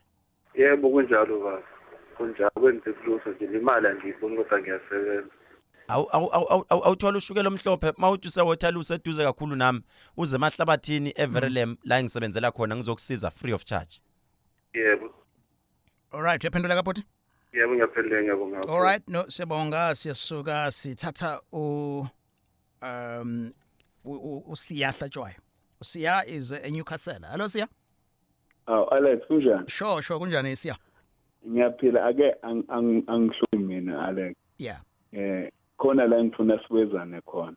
Yebo, kunjalo baba, kunjalo, kwenzeka lutho nje, imali angiyifuni kodwa ngiyasebenza. Awuthola ushukela omhlophe mawuthi useWaterloo, useduze kakhulu nami, uze emahlabathini eVerelem la engisebenzela khona, ngizokusiza free of charge. Yebo. All right, uyaphendula kapoti? Yebo, ngiyaphendula, ngiyabonga. All right, no, siyabonga. Siyasuka sithatha u um uSiya Hlatshwayo. uSiya is a Newcastle. Hello Siya. Aw Alex, kunjani? Sure, kunjani Siya? Ngiyaphila, ake angihlumi mina Alex. Khona la ngifuna siwezane khona.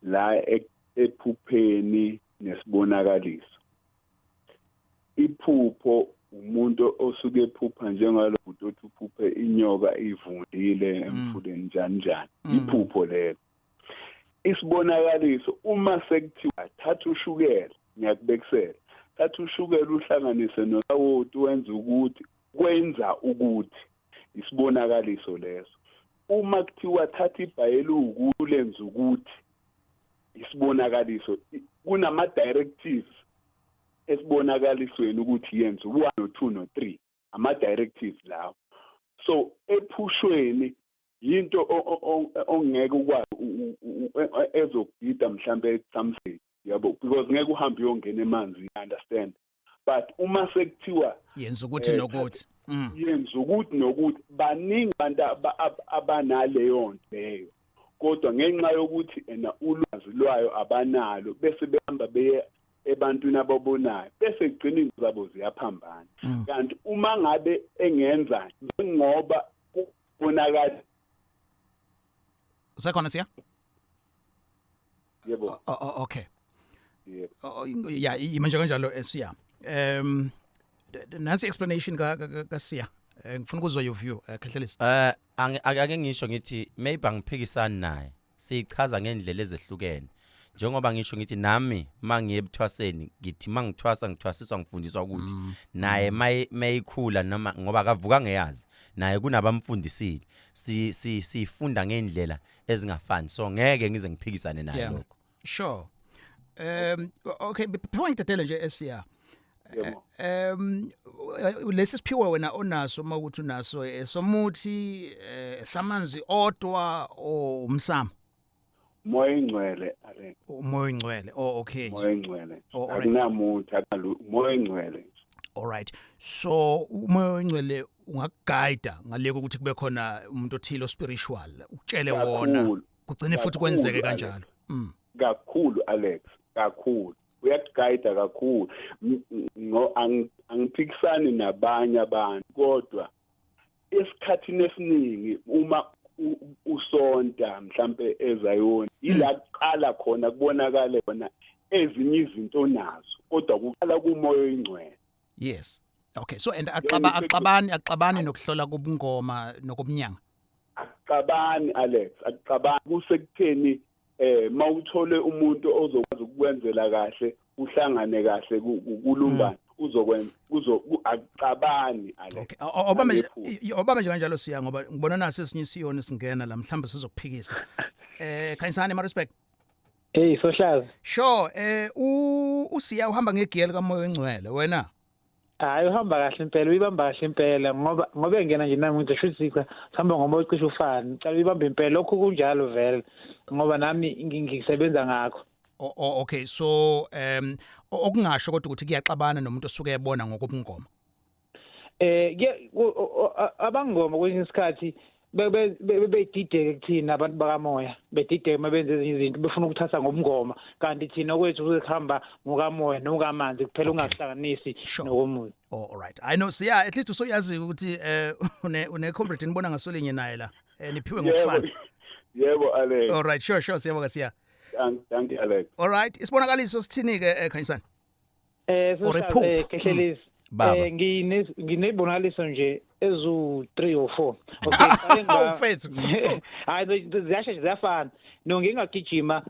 La ephupheni nesibonakaliso. Iphupho umuntu osuke ephupha njengalo bhuti othi uphuphe inyoka ivundile emfuleni njani njani. Iphupho lelo. Isibonakaliso uma sekuthiwa thatha ushukela, ngiyakubekisela, thatha ushukela uhlanganise nosawoti wenza ukuthi, kwenza ukuthi, isibonakaliso leso. Uma kuthiwa thatha ibhayeluku lenza ukuthi, isibonakaliso. Kunama directives esibonakalisweni ukuthi yenza 1 no 2 no 3, ama directives lawo. So ephushweni yinto ongeke ukwazi ezokugida mhlambe something, yabo, because ngeke uhambe uyongena emanzi, you understand? But uma sekuthiwa yenza ukuthi nokuthi, yenza ukuthi nokuthi, baningi abantu abanaleyo nto leyo, kodwa ngenxa yokuthi ena ulwazi lwayo abanalo, bese behamba beye ebantwini ababonayo, bese kugcina izinto zabo ziyaphambana. Kanti uma ngabe engenza njengoba kubonakala. Usekhona Siya? Yebo. Oh, okay. Yebo. Oh, yeah, ima nje kanjalo, Siya. Nansi explanation ka Siya. Ngifuna ukuzwa your view, Khehlelezi. Ake ngisho ngithi maybe angiphikisani naye, siyichaza ngendlela ezehlukene, njengoba ngisho ngithi nami mangiye ebuthwaseni ngithi mangithwasa ngithwasiswa ngifundiswa ukuthi naye mayikhula noma ngoba akavuka ngeyazi naye kunabamfundisile, si si sifunda ngendlela ezingafani, so ngeke ngize ngiphikisane naye lokho. Sure. Okay, before ngidedele nje Siya. Yebo. Lesi siphiwe wena onaso, uma ukuthi unaso, somuthi, samanzi odwa o umsamo? Moya ingcwele, Alex. Umoya ingcwele. Oh, okay. Moya ingcwele. Oh, alright. Akunamuthi, akunalu, moya ingcwele. All right. So umoya ingcwele ungakuguide ngaleko ukuthi kube khona umuntu othile spiritual ukutshele wona, kugcine futhi Kakhulu, kwenzeke Alex. kanjalo. Kakhulu Alex, kakhulu, uyakuguide kakhulu. Angiphikisani nabanye abantu, kodwa esikhathini esiningi uma usonta mhlambe ezayoni, ila kuqala khona kubonakale khona ezinye izinto onazo, kodwa kuqala kumoya oyingcwele. Yes. Okay. So and axaba axabani nokuhlola kobungoma nokubunyanga? Akuxabani Alex, akuxabani. Kusekutheni mawuthole umuntu ozokwazi ukukwenzela kahle, uhlangane kahle, kulumbane, uzokwenza akuxabani Alex. Okay. Obambe nje Angephuphi. Obambe nje kanjalo Siya, ngoba ngibona naso esinye isiyoni singena la, mhlawumbe sizokuphikisa. Khanyisani, ma respect. Hey Sohlaza. Sure, uSiya uhamba ngegiya likamoya oyingcwele, wena? Hayi, uhamba kahle impela, uyibamba kahle impela, ngoba engena nje nami ngithi shuthi cha, sihamba ngoba ucishe ufane. Cha, uyibamba impela, lokhu kunjalo vele ngoba nami ngisebenza ngakho. Oh, okay, so okungasho kodwa ukuthi kuyaxabana nomuntu osuke ebona ngokobungoma? Ke abangoma kwesinye isikhathi bedideke kuthina abantu bakamoya, bedideke uma benza ezinye izinto befuna ukuthatha ngobungoma, kanti thina okwethu kuhamba ngokamoya nokamanzi kuphela, ungakuhlanganisi nokomuzi. Oh, all right. I know Siya, at least usoyazi ukuthi une comrade nibona ngasolinye naye la. Niphiwe ngokufana. Yebo Alex. All right, sure, siyabonga Siya. Thank you Alex. All right, isibonakaliso sithini ke, Khanyisani? Or Sohlaza, iphupho. Khehlelezi. Baba. Nginezibonakaliso nje. Ezu 3 or 4. Okay, ngiqale Mfethu. Hayi, ziyashesha, ziyafana. No, ngingagijima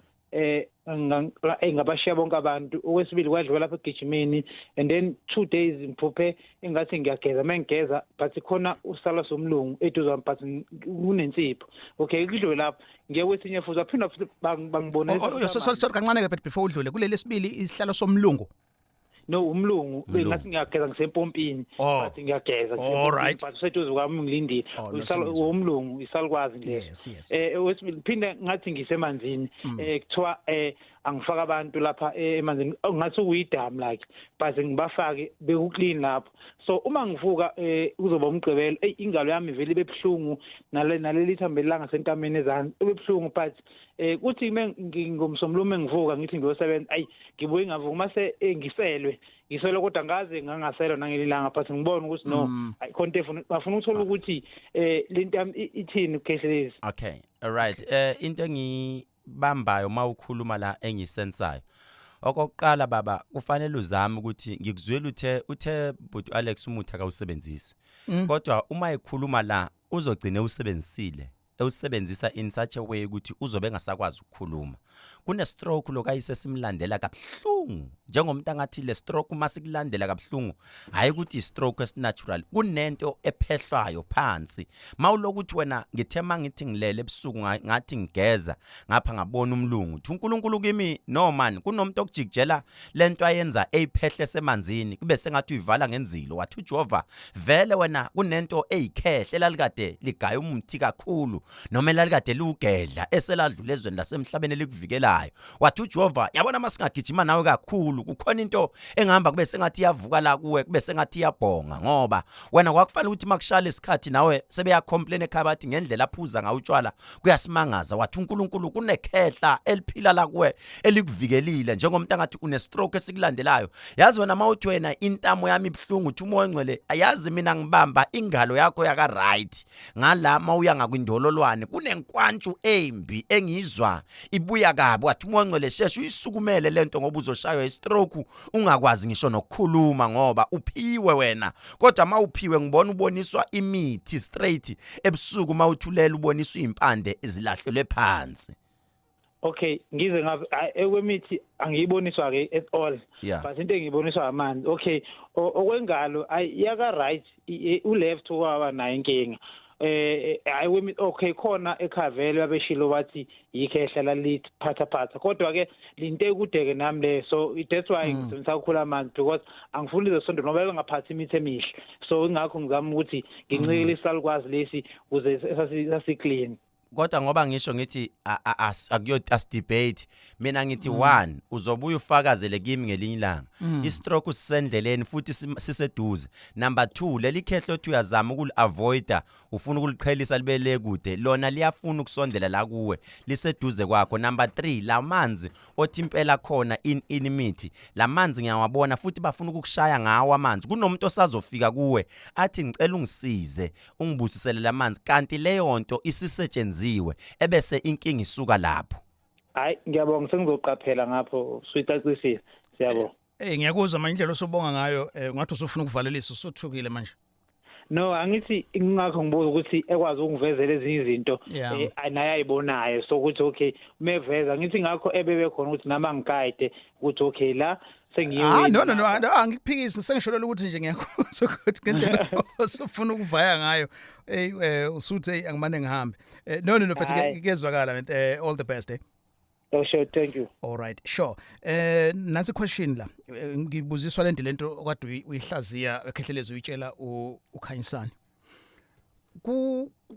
ngabashiya bonke abantu. Okwesibili kwadlula lapha egijimeni, and then 2 days ngiphuphe engathi ngiyageza, mengigeza but khona usala somlungu eduze, but kunensipho. Okay, kudlule lapho, ngiye kwesinye futhi, aphinda futhi bangibona. Oh, sorry, sorry, kancane ke, but before udlule kuleli sibili, isihlalo somlungu. No, umlungu, bengathi ngiyageza ngisempompini. Oh. But ngiyageza All right. but useduze kwami ngilindile. Oh, no, Umlungu, isalukwazi nje. Yes. Wesibili phinde ngathi ngisemanzini, kuthiwa angifaka abantu lapha emanzini. Oh, ngathi kuyidamu like, but ngibafake bekuclean lapho. So uma ngivuka, kuzoba umgqibelo, ey, ingalo yami vele ibe buhlungu, naleli thambo langasentameni ezansi ibe buhlungu, but kuthi ngomsombuluko ngivuka ngithi ngiyosebenza, ayi, ngibuye ngavuka mase ngiselwe, ngiselwe, kodwa ngaze ngangaselwa nangelilanga, but ngibona ukuthi no, ayikhona into efuna, bafuna ukuthola ukuthi lento yami ithini, ukhehlelezi. Okay, all right. Into engibambayo mawukhuluma la, engisensayo. Okokuqala baba, kufanele uzame ukuthi ngikuzwela, uthe but Alex umuthi akawusebenzisi. Kodwa uma ekhuluma la uzogcina usebenzisile. Ewusebenzisa in such a way ukuthi uzobe engasakwazi ukukhuluma. Kune stroke lokayise simlandela kabuhlungu. Njengomuntu angathi le stroke uma sikulandela kabuhlungu, hayi ukuthi i stroke esinatural, kunento ephehlwayo phansi. Mawulokuthi wena ngithe mangithi ngilele ebusuku, ngathi ngigeza ngapha ngabona umlungu, uthi uNkulunkulu kimi, no man, kunomuntu okujikijela lento ayenza eyiphehle semanzini, kube sengathi uyivala ngenzilo. Wathi uJehova vele wena kunento eyikhehle lalikade ligaya umuthi kakhulu noma elalikade liwugedla eseladlula ezweni lasemhlabeni elikuvikelayo. Wathi uJehova, yabona, masingagijima nawe kakhulu, kukhona into engihamba kube sengathi iyavuka la kuwe, kube sengathi iyabhonga, ngoba wena kwakufanele ukuthi makushala isikhathi nawe sebeya complain ekhaya, bathi ngendlela aphuza ngawo utshwala kuyasimangaza. Wathi uNkulunkulu kunekhehla eliphila la kuwe elikuvikelile, njengomuntu angathi une stroke esikulandelayo. Yazi wena mawuthi wena intamo yami ibhlungu, uthi umoya ongcwele, yazi mina ngibamba ingalo yakho yaka right ngala mawuya ngakwindololwane, kunenkwantshu embi engizwa ibuya kabi. Wathi umoya ongcwele, sheshe uyisukumele lento ngoba uzoshaywa istroke ungakwazi ngisho nokukhuluma, ngoba uphiwe wena. Kodwa mawuphiwe ngibona uboniswa imithi straight ebusuku, mawuthulela uboniswa impande ezilahlelwe phansi. Okay, ngize ngabe ekwemithi angiyiboniswa ke at all. But into engiyiboniswa amanzi. Okay, okwengalo ayi yaka right, u left kwaba nayo inkinga. Hayi kwemi, okay, khona ekhaya vele babeshilo bathi yikhehla laliphatha phatha, kodwa ke linto ekude ke nami le, so that's why ngisebenzisa kakhulu amanzi, because angifuni izosonto ngoba bengaphathi imithi emihle, so ingakho ngizama ukuthi ngincikele isalukwazi lesi ukuze sasi clean. Kodwa ngoba ngisho ngithi akuyo asidebate, mina ngithi one, uzobuya ufakazele kimi ngelinye ilanga. I-stroke sisendleleni futhi siseduze. Number 2, leli khehlo othi uyazama ukuli-avoida, ufuna ukuliqhelisa libe le kude, lona liyafuna ukusondela la kuwe, liseduze kwakho. Number 3, la manzi othi impela khona in imithi, la manzi ngiyawabona futhi bafuna ukukushaya ngawo amanzi. Kunomuntu osazofika kuwe athi ngicela ungisize ungibusisele lamanzi, kanti leyo nto isisetshenziwe, ebese inkinga isuka lapho. Hayi, ngiyabonga, sengizoqaphela ngapho, suyicacisile, siyabonga. Ngiyakuzwa manje indlela osobonga ngayo, ngathi usufuna ukuvalelisa, usuthukile manje. No, angithi ingakho ngibuza ukuthi ekwazi ukungivezela ezinye izinto naye ayibonayo, so ukuthi okay, umeveza ngithi ngakho ebebe khona ukuthi nami angiguide ukuthi okay, la sengiyiwe. Ah, no, no, no, angikuphikisi, sengisholela ukuthi nje ngiyakuzwa ukuthi ngendlela osufuna ukuvaya ngayo, hey, usuthi hey, angimane ngihambe. No, no, no, but Hhayi. Kuyezwakala, man. All the best, eh. Oh, sure, thank you. All right, sure. Nansi question la. Ngibuziswa lento okade uyihlaziya ekhehlelezi, uyitshela uKhanyisani.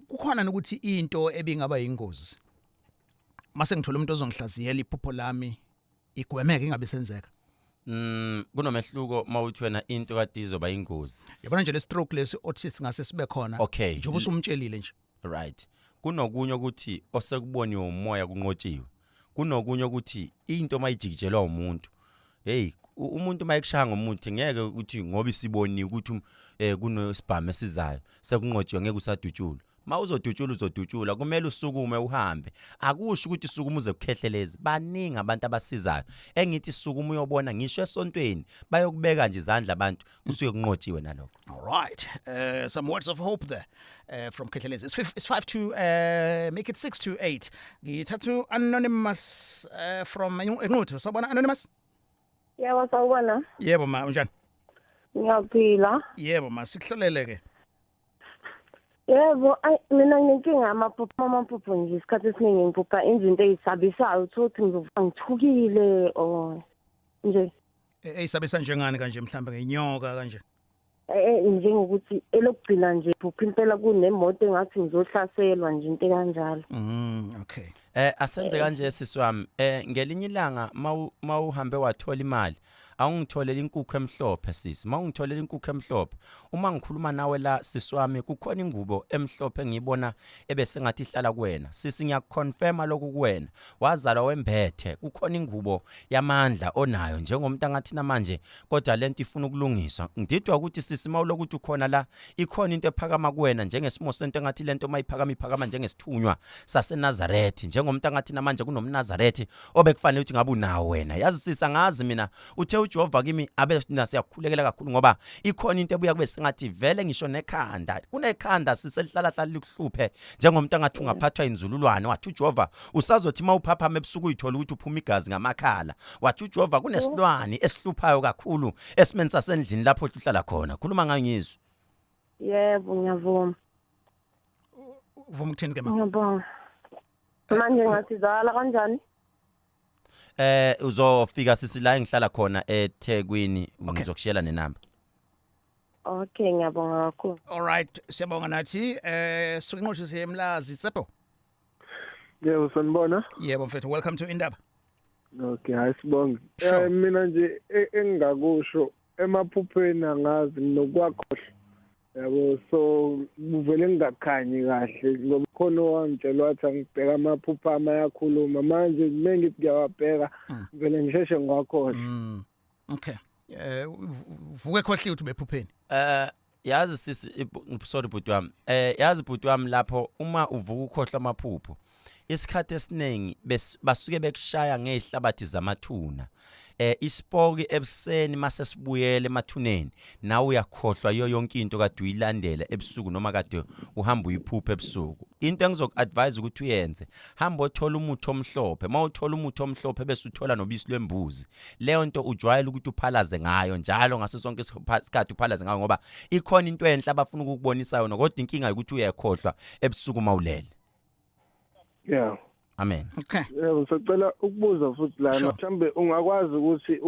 Kukhona nokuthi into ebingaba ingozi. Mase ngithola umuntu ozongihlaziyela iphupho lami, igwemeke ingabe senzeka. Kunomehluko mawuthi wena into kade izoba ingozi. Yabona nje le stroke lesi othi singase sibe khona. Njengoba usumtshelile nje. Right, kunokunye ukuthi osekuboniwe umoya kunqotshiwe, kunokunye ukuthi into mayijikijelwa umuntu, hey, umuntu mayekushaya ngomuthi ngeke ukuthi ngoba isiboniwe ukuthi kunesibhamu esizayo sekunqotshiwe, ngeke usadutshulwa. Mawuzodutshula uzodutshula, kumele usukume uhambe. Akusho ukuthi sukuma uze kukhehlelezi. Baningi abantu abasizayo. Engithi sukuma uyobona ngisho esontweni bayokubeka nje izandla abantu kusuke kunqotshiwe nalokho. All right. Some words of hope there from Khehlelezi. It's 5 to make it 6 to 8. Ngithathu anonymous from Enquthu. Sawubona anonymous? Yebo sawubona. Yebo ma, unjani? Ngiyaphila. Yebo ma, sikuhlolele ke. Yebo, ayi mina nginenkinga yamaphupho, amaphupho nje isikhathi esiningi ngiphupha izinto ezisabisayo uthole ukuthi ngizovuka ngithukile or nje. Eyisabisa njengani kanje mhlambe ngenyoka kanje? Njengokuthi elokugcina nje phupha impela kunemoto engathi ngizohlaselwa nje into kanjalo. Okay. Asenze kanje sisi wami. Ngelinye ilanga mawuhambe wathola imali, awungitholele inkukhu emhlophe sisi. Mawungitholele inkukhu emhlophe, uma ngikhuluma nawe la sisi wami kukhona ingubo emhlophe engiyibona ebese ngathi ihlala kuwena. Sisi ngiyakuconfirma lokhu kuwena. Wazalwa wembethe, kukhona ingubo yamandla onayo njengomuntu angathi namanje kodwa lento ifuna ukulungiswa. Ngididwa ukuthi sisi mawulokuthi ukhona la ikhona into ephakama kuwena njengesimo sento engathi lento mayiphakama iphakama njengesithunywa saseNazaretha, njengomuntu angathi namanje kunomNazaretha obekufanele ukuthi ngabe unawo wena. Yazi sisi angazi mina uthe uJehova kimi abe siyakhulekela kakhulu ngoba ikhona into ebuya kube sengathi vele ngisho nekhanda kunekhanda siselihlala hlala likuhluphe njengomuntu angathi ungaphathwa inzululwane. Wathi uJehova usazothi mawuphaphama ebusuku uyithola ukuthi uphuma igazi ngamakhala. Wathi uJehova kunesilwane esihluphayo kakhulu esimeni sasendlini lapho uhlala khona. Khuluma ngangizwe. Yebo ngiyavuma. Uvuma ukuthini ke ma? Ngiyabonga. Manje ngasizakala kanjani? Uzofika sisi la engihlala khona eThekwini, ngizokushiyela nenamba. Okay, ngiyabonga kakhulu. All right, siyabonga nathi. Suke inqothu siye eMlazi Tsepho. Yebo sanibona. Yebo mfethu, welcome to Indaba. Okay, hayi sibonge. Mina nje engingakusho emaphupheni angazi nokwakhohlwa. Yabo, so kuvele ngingakhanyi kahle ngoba khona owangitshela wathi angibheka amaphupho ami ayakhuluma. Manje mengithi ngiyawabheka vele ngisheshe ngiwakhohlwe. Okay. Uvuke khohliwe ukuthi ubephupheni. Yazi sisi, sorry bhuti wami. Yazi bhuti wami, lapho uma uvuka ukhohlwa amaphupho, isikhathi esiningi basuke bekushaya ngezihlabathi zamathuna. Isipoki ebuseni mase sibuyele emathuneni, nawe uyakhohlwa iyo yonke into kade uyilandela ebusuku noma kade uhamba uyiphupha ebusuku. Into engizoku-advise ukuthi uyenze, hamba othola umuthi omhlophe. Mawuthola umuthi omhlophe bese uthola nobisi lwembuzi, leyo nto ujwayele ukuthi uphalaze ngayo njalo ngaso sonke isikhathi, uphalaze ngayo ngoba ikhona into enhle abafuna ukukubonisa yona, kodwa inkinga ukuthi uyakhohlwa ebusuku mawulele. Amen. Okay. Yebo, sicela ukubuza futhi lana, mhlambe ungakwazi ukuthi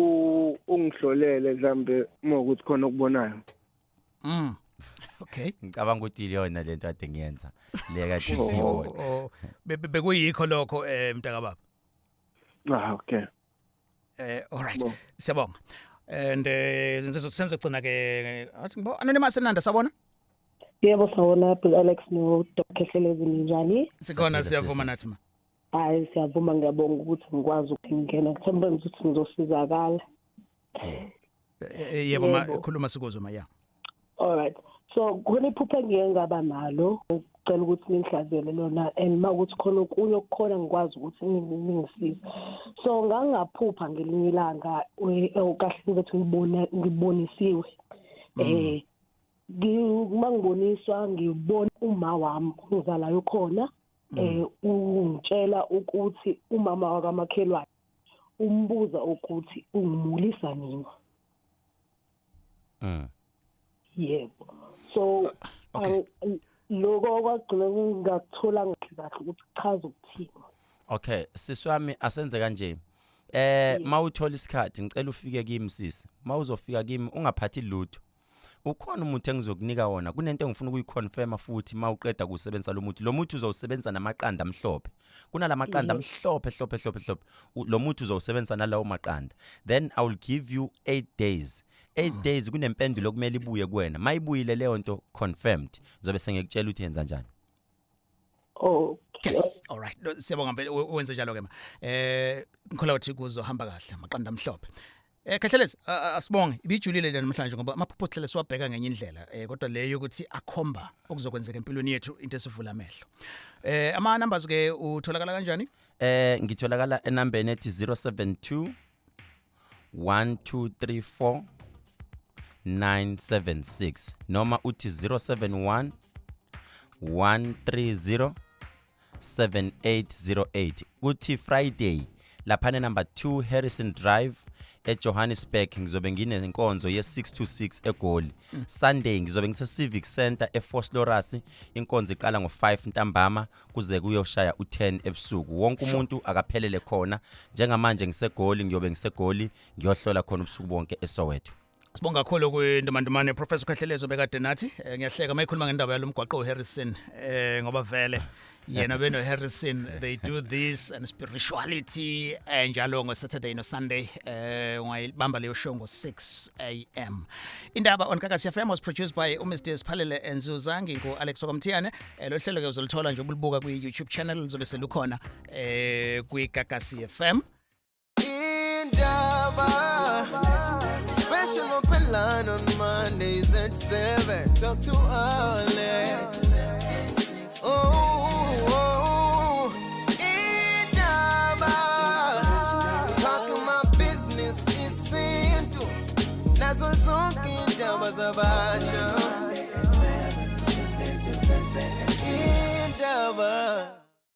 ungihlolele mhlambe uma ukuthi khona okubonayo. Okay. Ngicabanga ukuthi iyona lento ade ngiyenza le kade siyibona. Oh, bekuyikho lokho mntaka baba. Ah, okay. All right. Siyabonga. And senzogcina ke athi ngibo anonymous eNanda, sabona? Yebo sawona Bill Alex no Dr Khehlelezi, ninjani? Sikhona, siyavuma nathi ma. Hayi siyavuma, ngiyabonga ukuthi ngikwazi ukuthi ngingena. Ngithemba ukuthi ngizosizakala. Yebo ma, khuluma sikuzwe ma, ya. All right. So khona iphupho engike ngaba nalo, ngicela ukuthi ningihlaziyele lona and uma ukuthi khona okunye okukhona ngikwazi ukuthi ningisize. So ngangaphupha ngelinye ilanga kahle ngizothi ngibona ngibonisiwe. Uma ngiboniswa ngibona uma wami ongizalayo khona ungitshela ukuthi umama wakamakhelwane umbuza ukuthi ungimulisa nini. Yebo. So lokho kwagcina ngingakuthola kahle ukuthi kuchaza ukuthini. Okay, sisi wami, asenze kanje. Mawuthola isikhathi ngicela ufike kimi sisi. Mawuzofika kimi ungaphathi lutho. Ukhona umuthi engizokunika wona, kunento engifuna ukuyiconfirma futhi mawuqeda kusebenzisa lo muthi. Lo muthi uzowusebenzisa namaqanda amhlophe. Kunalamaqanda amhlophe hlophe hlophe hlophe. Lo muthi uzowusebenzisa nalawo maqanda. Then I will give you 8 days. 8 days kunempendulo okumele ibuye kuwena. Mayibuyile leyo nto confirmed, ngizobe sengikutshela ukuthi yenza njani. Okay. All right. No, siyabonga mpela wenze njalo ke ma. Ngikholwa ukuthi kuzohamba kahle, amaqanda amhlophe. Khehlelezi, asibonge, ibijulile le namhlanje ngoba amaphupho sihlale siwabheka ngenye indlela, kodwa leyo ukuthi akhomba okuzokwenzeka empilweni yethu, into esivula amehlo. Ama numbers ke, utholakala kanjani? Ngitholakala enambeni ethi 072 1234 976 noma uthi 071 130 7808. Kuthi Friday laphana number 2 Harrison Drive eJohannesburg ngizobe nginenkonzo ye-6 to 6 eGoli. Sunday ngizobe ngise Civic Center eVosloorus, inkonzo iqala ngo5 ntambama kuze kuyoshaya u10 ebusuku. Wonke umuntu akaphelele khona. Njengamanje ngiseGoli, ngiyobe ngiseGoli, ngiyohlola khona ubusuku bonke eSoweto. Sibonga kakhulu kwintomantomane Professor Khehlelezi bekade nathi. Ngiyahleka mayikhuluma ngendaba yalomgwaqo uHarrison, ngoba vele yena beno Harrison, they do this and spirituality, njalo ngo Saturday no Sunday. Ungayibamba leyo show ngo 6 am. Indaba on Gagasi FM was produced by uMr Siphalele Nzuza, ngingu Alex Okomthiyane. Lo hlelo ke uzolithola nje ubulibuka kwi YouTube channel, lizobe selukhona kwi Gagasi FM. Indaba. Special open line on Mondays at 7. Talk to Alex. Oh, Indaba. Talking my business isintu. Nazo zonke indaba zabasha. Indaba.